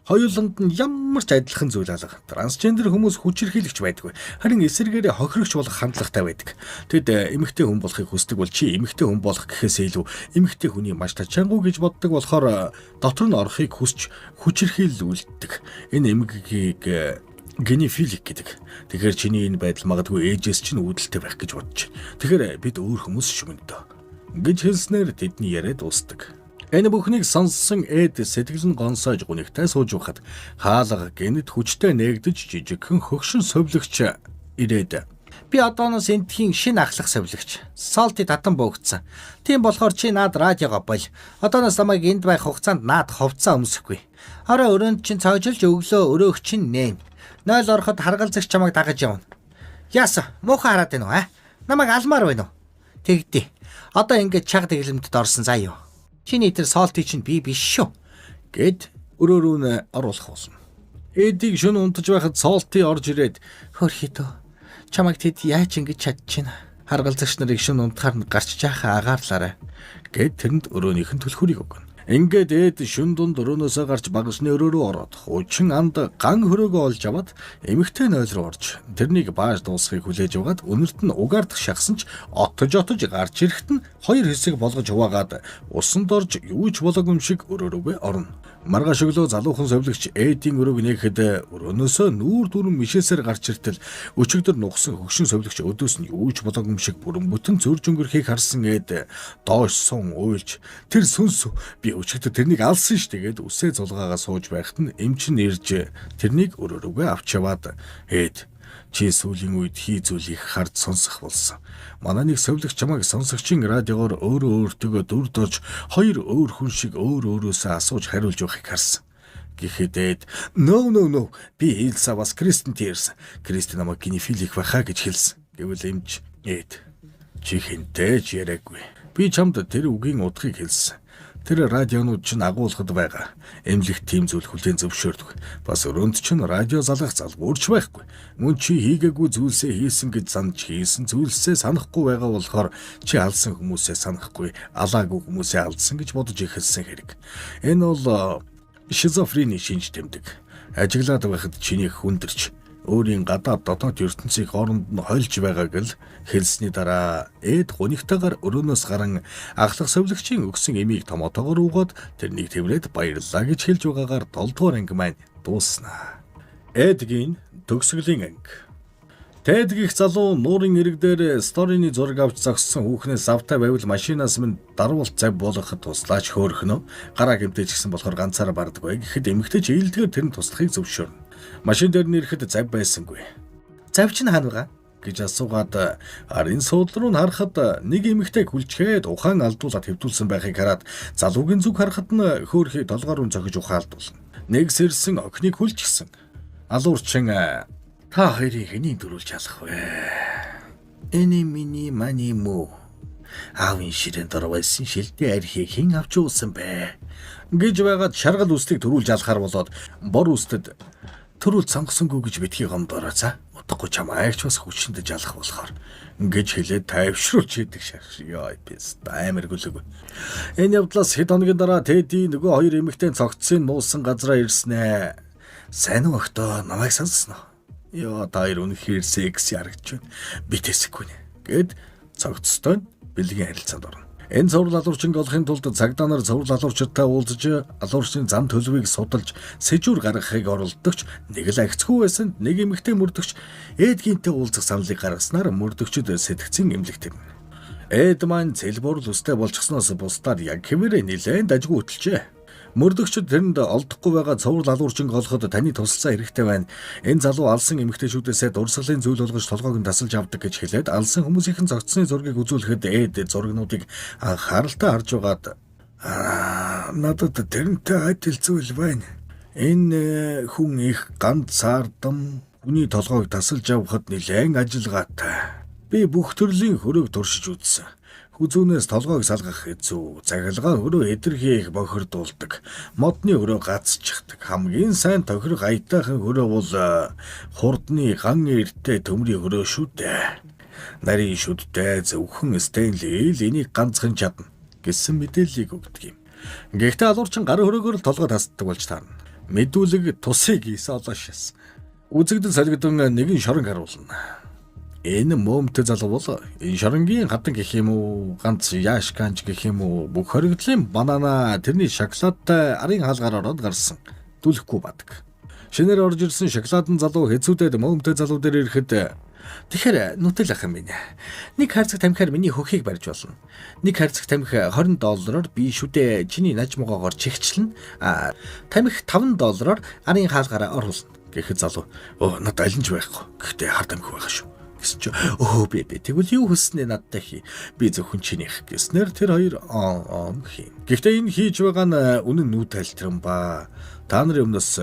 Хоёуланд нь ямар ч адилхан зүйл алга. Трансгендер хүмүүс хүчирхийлэгч байдаггүй. Харин эсэргээрээ хохирогч болох хандлагатай байдаг. Тэд эмэгтэй хүн болохыг хүсдэг бол чи эмэгтэй хүн болох гэхээс илүү эмэгтэй хүний маш тачаангуй гэж боддог болохоор дотор нь орохыг хүсч хүчирхийлэл үлддэг. Энэ эмгэгийг гинефилик гэдэг. Тэгэхээр чиний энэ байдал магадгүй ээжээс чинь үүдэлтэй байх гэж бодож байна. Тэгэхээр бид өөр хүмүүс шүү мөн дөө" гэж хэлснээр тэдний яриа дуустдаг. Энэ бүхнийг сонссон Эд сэтгэл нь гонсоож гунигтай сууж байхад хаалга гэнэт хүчтэй нээгдэж жижигхэн хөгшин совилогч ирээд, "Би одооноос эндхийн шинэ ахлах совилогч. Солти татан бөөгдсөн. Тийм болохоор чи наад радиогоо бол. Одооноос намайг энд байх хугацаанд наад хувцас өмсөхгүй. Орой өрөөнд чинь цоожлж өглөө өрөөх чинь нээн. 0 ороход харгалзагч чамайг дагаж явна. Яасан? Муухай хараад байна уу, а? Намайг алмаар байна уу? Тэгдээ. Одоо ингээд чаг дэглэмдэд орсон заа юу. Чиний тэр Солти чинь би биш шүү." гэд өрөө рүү нь оруулах болно. Эдийг шөнө унтаж байхад Солти орж ирээд, "Хөрхидөө. Чамайг тэд яаж ингэж чадчихна? Харгалзагч нарыг шөнө унтахаар нь гарч жаахан агаарлаарай." гэд тэрэнд өрөөнийх нь түлхүүрийг өгнө. Ингээд Эд шөнө дунд өрөөнөөсөө гарч багшны өрөө рүү ороод хуучин анд ган хөрөөгөө олж аваад эмэгтэй 0 руу орж тэрнийг бааж дуусахыг хүлээж аваад үнэрт нь угаардах шахсан ч отож отож гарч ирэхэд нь хоёр хэсэг болгож хуваагаад усанд орж юу ч болоогүй юм шиг өрөө рүүгээ орно. Маргааш өглөө залуухан совилогч Эдийн өрөөг нээхэд өрөөнөөсөө нүүр дүүрэн мишээсээр гарч иртэл өчигдөр нухсан хөгшин совилогч өдөөс нь юу ч болоогүй юм шиг бүрэн бүтэн зөрж өнгөрөхийг харсан Эд доош сун уйлж, "Тэр сүнс, би өчигдөр тэрнийг алсан шүү дээ" гэд үсээ зулгаагаа сууж байхад нь эмч нь ирж тэрнийг өрөө рүүгээ авч яваад, "Эд, чи сүүлийн үед хий зүйлийг харж сонсох болсон. Манай нэг совилогч чамайг сонсогчийн радиогоор өөрөө өөртөөгөө дүрд орж хоёр өөр хүн шиг өөр өөрөөсөө асууж хариулж байхыг харсан." Гэхэд Эд, "No, no, no, би Элса бас Кристинтэй ярьсан. Кристин намайг гинефилик байхаа гэж хэлсэн." Гэвэл эмч, "Эд, чи хэнтэй ч яриаггүй. Би чамд тэр үгийн утгыг хэлсэн. Тэр радионууд чинь агуулгад байгаа. Эмнэлэгт тийм зүйл хүлээн зөвшөөрдөг. Бас өрөөнд чинь радио залгах залгуурч байхгүй. Мөн чи хийгээгүй зүйлсээ хийсэн гэж санаж хийсэн зүйлсээ санахгүй байгаа болохоор чи алсан хүмүүсээ санахгүй, алаагүй хүмүүсээ алдсан гэж бодож эхэлсэн хэрэг. Энэ бол шизофрени шинж тэмдэг. Ажиглаад байхад чиний хүндэрч өөрийн гадаад дотоод ертөнцийг хооронд нь хольж байгааг л хэлсний дараа Эд гунигтайгаар өрөөнөөс гаран ахлах совилогчийн өгсөн эмийг томотоогоор уугаад тэрнийг тэврээд баярлалаа гэж хэлж байгаагаар 7 дугаар анги маань дууснаа. Эдгийн төгсгөлийн анги. Тэд гих залуу нуурын эрэг дээр сторины зураг авч зогссон хүүхнээс завтай байвал машинаас минь дарвал зав болгоход туслаач хөөрхнө. Гараа гэмтэж гисэн болохоор ганцаараа бардаггүй. Гэхэд эмэгтэй ч ээлдгээр тэр нь туслахыг зөвшөөрнө. Машин дээр нь ирэхэд зав байсангүй. Зав чинь хаана байгаа? Гэж асуугаад арын суудал руу нь харахад нэг эмэгтэй хүлчгээд ухаан алдуулаад хэвдүүлсэн байхыг хараад залуугийн зүг харахад нь хөөрхий толгой руу зохиж ухаан алдуулна. Нэг сэрсэн охиныг хүлчихсэн. Алуурчин та хоёрын хэнийг дөрүүлж алах вэ? Эний миний мани мүү. Аавын ширээнд орволсон шилдэ архийг хэн авч уусан бэ? Гэж байгаад шаргал үстийг төрүүлж алахаар болоод бор үстэд төрүүл сонгосонгүй гэж битгий гомдоорой за. Утгагүй чамайг ч бас хүчиндэж алах болохоор гэж хэлээд тайвшруулж хийдэг шарш. Йой пис амар гүлэг. Энэ явдлаас хэд хоногийн дараа Тэди нөгөө хоёр эмэгтэй цогцсын нуусан газраа ирснэ. Сайн уу охтоо намайг сонссноо? Йоо та хоёр үнэхээр секси харагдаж байна. Би тэсэхгүй нэ. Гэд цогцтой бэлгийн харилцаанд орно. Энэ цуврал алуурчин олохын тулд цагдаа нар цуврал алуурчидтай уулзаж алуурчны зам төлөвийг судалж сэжүүр гаргахыг оролдогч нэг л агцгүй байсанд нэг эмэгтэй мөрдөгч Эдгинтэй уулзах саналыг гаргаснаар мөрдөгчд сэтгцэн эмнэлэг тавина. Эд маань цэлбурл өстэй болчихсноос бусдаар яг хэвээрээ нилээн дажгүй хөтөлжээ. Мөрдөгчд тэрэнд олдохгүй байгаа цуврал алуурчин олоход таны тусалцаа хэрэгтэй байна. Энэ залуу алсан эмэгтэйчүүдээсээ дурсгалын зүйл болгож толгойг нь тасалж авдаг гэж хэлээд алсан хүмүүсийнхэн зогцсны зургийг үзүүлэхэд Эд зургнуудыг анхааралтай харж байгаад надад тэрнтэй адил зүйл байна. Энэ хүн их ганцаардам хүний толгойг тасалж авахд нэлээн ажиллагаатай. Би бүх төрлийн хөрөг туршиж үзсэн. Хүзүүнээс толгойг салгах хэцүү. Цахилгаан хөрөө хэтэрхий их бохирдуулдаг. Модны хөрөө гацчихдаг. Хамгийн сайн тохирох аятайхан хөрөө бол хурдны ган эртээ төмрийн хөрөө шүү дээ. Нарийн шүдтэй зөвхөн Стэнли л энийг ганцхан чадна гэсэн мэдээллийг өгдөг юм. Гэхдээ алуурчин гар хөрөөгөр л толгой тасддаг болж таарна. Мэдүүлэг тусыг хийсэн олоо шээс. Үзэгдэн солигдон нэгэн шоронг харуулна. Энэ мөөмтэй залуу бол энэ шоронгийн хадан гэх юм уу, ганц яашканч гэх юм уу, бүх хоригдлын банана тэрний шоколадтай арын хаалгаар ороод гарсан. Түлхэхгүй бадаг. Шинээр орж ирсэн шоколадын залуу хэцүүдэд мөөмтэй залуу дээр ирэхэд тэгэхээр нүтэл ах юм минь. Нэг хайрцаг тамхиар миний хөхийг барьж болно. Нэг хайрцаг тамхи 20 доллараар би шүдэ чиний наж могоогоор чихчлэн. А тамхи 5 доллараар арын хаалгаараа оруулна. Гэхэд залуу өө надад аль нь ч байхгүй. Гэхдээ хар тамхи байх шүү. Гэсэн чи өө би тэгвэл юу хүснэ надтай хий. Би зөвхөн чинийх гэснээр тэр хоёр он он хийн. Гэхдээ энэ хийж байгаа нь үнэн нүү тайлтран ба. Та нарын өмнөөс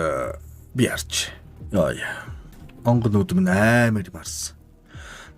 би арч. Яа. Онгон нүд минь амар марсан.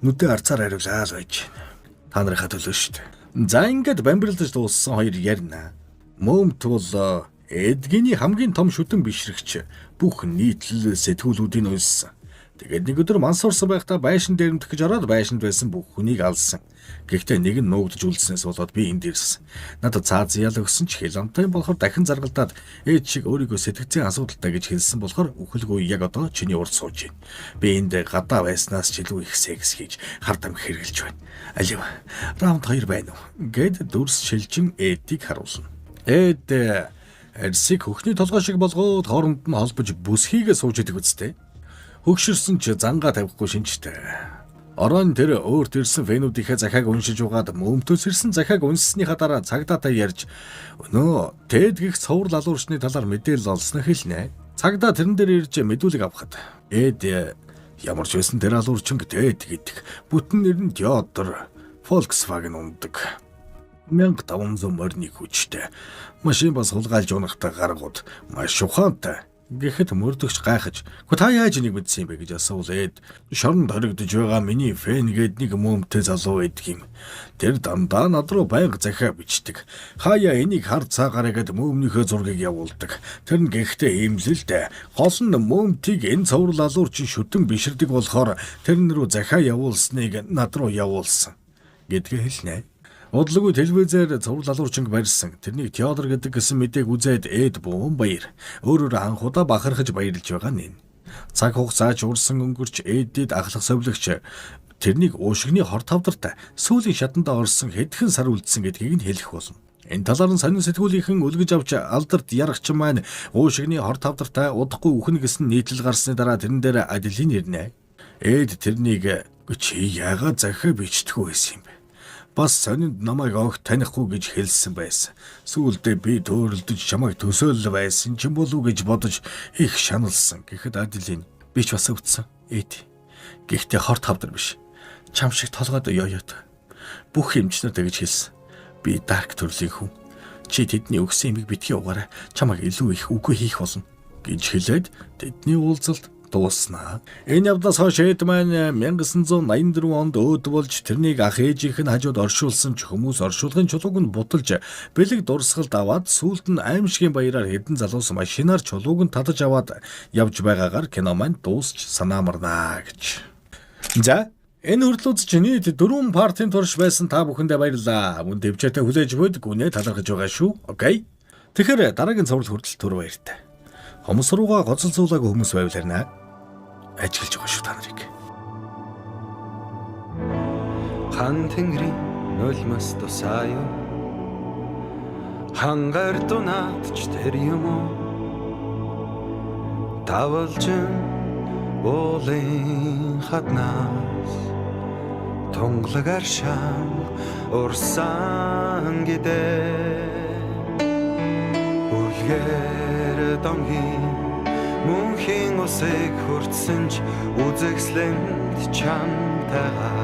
Нүдээ арцаар хариулаа л байж байна. Та нарынхаа төлөө шүү дээ. За ингээд бамбарлаж дууссан хоёр ярина. Мөөмт бол Эдгиний хамгийн том шүтэн бишрэгч бүх нийтлэл сэтгүүлүүдийг унссан. Тэгээд нэг өдөр мансуурсан байхдаа байшин дээрэмдэх гэж ороод байшинд байсан бүх хүнийг алсан. Гэхдээ нэг нь нуугдж үлдснээс болоод би энд ирсэн. Надад цааз ял өгсөн ч хэл амтай болохоор дахин заргалдаад ээж шиг өөрийгөө сэтгцийн асуудалтай гэж хэлсэн болохоор үхэлгүй яг одоо чиний урд сууж байна. Би энд гадаа байснаас ч илүү их секс хийж хар тамхи хэрглэж байна. Алив раунд 2 байна уу? Гэд дүрс шилжин Эдийг харуулна. Эд арсыг хөхний толгой шиг болгоод хооронд нь холбож бүсхийгээ сууж идэг үстэй. Хөгшөрсөн ч зангаа тавихгүй шинжтэй. Орон тэр өөрт ирсэн фэнүүдийнхээ захааг уншиж угаад мөмтөөс ирсэн захааг уншсныхаа дараа цагдаатай ярьж өнөө Тэд гих цоврал алуурчны талаар мэдээлэл олсноо хэлнэ. Цагдаа тэрэн дээр ирж мэдүүлэг авахад Эд ямар ч байсан тэр алуурчин Тэд гэдэг бүтэн нэр нь Теодор Volkswagen ундаг. 1500 морины хүчтэй. Машин бас хулгайлж унахтай гаргууд маш ухаантай. Гэхэд мөрдөгч гайхаж "Гэхдээ та яаж энийг мэдсэн юм бэ?" гэж асуувал Эд шоронд хоригдож байгаа миний фэн гээд нэг мөөмтэй залуу байдаг юм. Тэр дандаа над руу байнга захиа бичдэг. Хаяа энийг хар цаагаараа гэд мөөмнийхөө зургийг явуулдаг. Тэр нь гэхдээ имлэлтэй. Гол нь мөөмтийг энэ цуврал алуурчин шүтэн биширдэг болохоор тэрэн рүү захиа явуулсныг над руу явуулсан гэдгээ хэлнэ. Удалгүй телевизээр цуврал алуурчинг барьсан. Тэрнийг Теодор гэдэг гэсэн мэдээг үзээд Эд бөөн баяр. Өөрөөр анхудаа бахархаж баярлж байгаа нь энэ. Цаг хугацаач урсан өнгөрч Эдид ахлах совилогч тэрнийг уушигны хор тавдартай сүүлийн шатанд орсон хэдхэн сар үлдсэн гэдгийг нь хэлэх болно. Энэ талаар нь сонин сэтгүүлийнхэн үлгэж авч алдарт ярагч маань уушигны хор тавдартай удахгүй үхнэ гэсэн нийтлэл гарсны дараа тэрэн дээр Аделин ирнэ. Эд тэрнийг чи яагаад захиа бичдэггүй байсан юм бэ? Бас сонинд намайг огт танихгүй гэж хэлсэн байсан. Сүүлдээ би төөрөлдөж чамайг төсөөлөл байсан ч юм болов уу гэж бодож их шаналсан. Гэхэд Аделин би ч бас өвдсөн. Эд. Гэхдээ хорт хавдар биш. Чам шиг толгойд ёёот. Бүх эмчнэр тэгж хэлсэн. Би дарк төрлийн хүн. Чи тэдний өгсөн имийг битгий угаарай. Чамайг илүү их үгүй хийх болно гэж хэлээд тэдний уулзалт дууснаа. Энэ явдлаас хойш Эд маань 1984 онд өөд болж тэрнийг ах ээжийнх нь хажууд оршуулсан ч хүмүүс оршуулгын чулууг нь будалж бэлэг дурсгалд аваад сүүлд нь аймшгийн баяраар хэдэн залуус машинаар чулууг нь татаж аваад явж байгаагаар кино маань дуусч санаамарнаа гэж. За, энэ хүртэл үзэж нийт дөрвөн part ын турш байсан та бүхэндээ баярлалаа. Мөн төвчээртэй хүлээж буйд гүнээ талархаж байгаа шүү. Okay. Тэгэхээр дараагийн цуврал хүртэл түр баяртай. Хомс руугаа гоцолзуулаагүй хүмүүс байвал харина. Ажиглаж байгаа шүү та нарыг. Хан тэнгэрийн нулимс тусаа юу? Хангар дунаад ч тэр юм уу? Тавалжин уулын хаднаас тунгалаг аршаан урсан гэдээ үлгээр домгийн мөнхийн усыг хүртсэн ч үзэсгэлэнд чамтайгаа.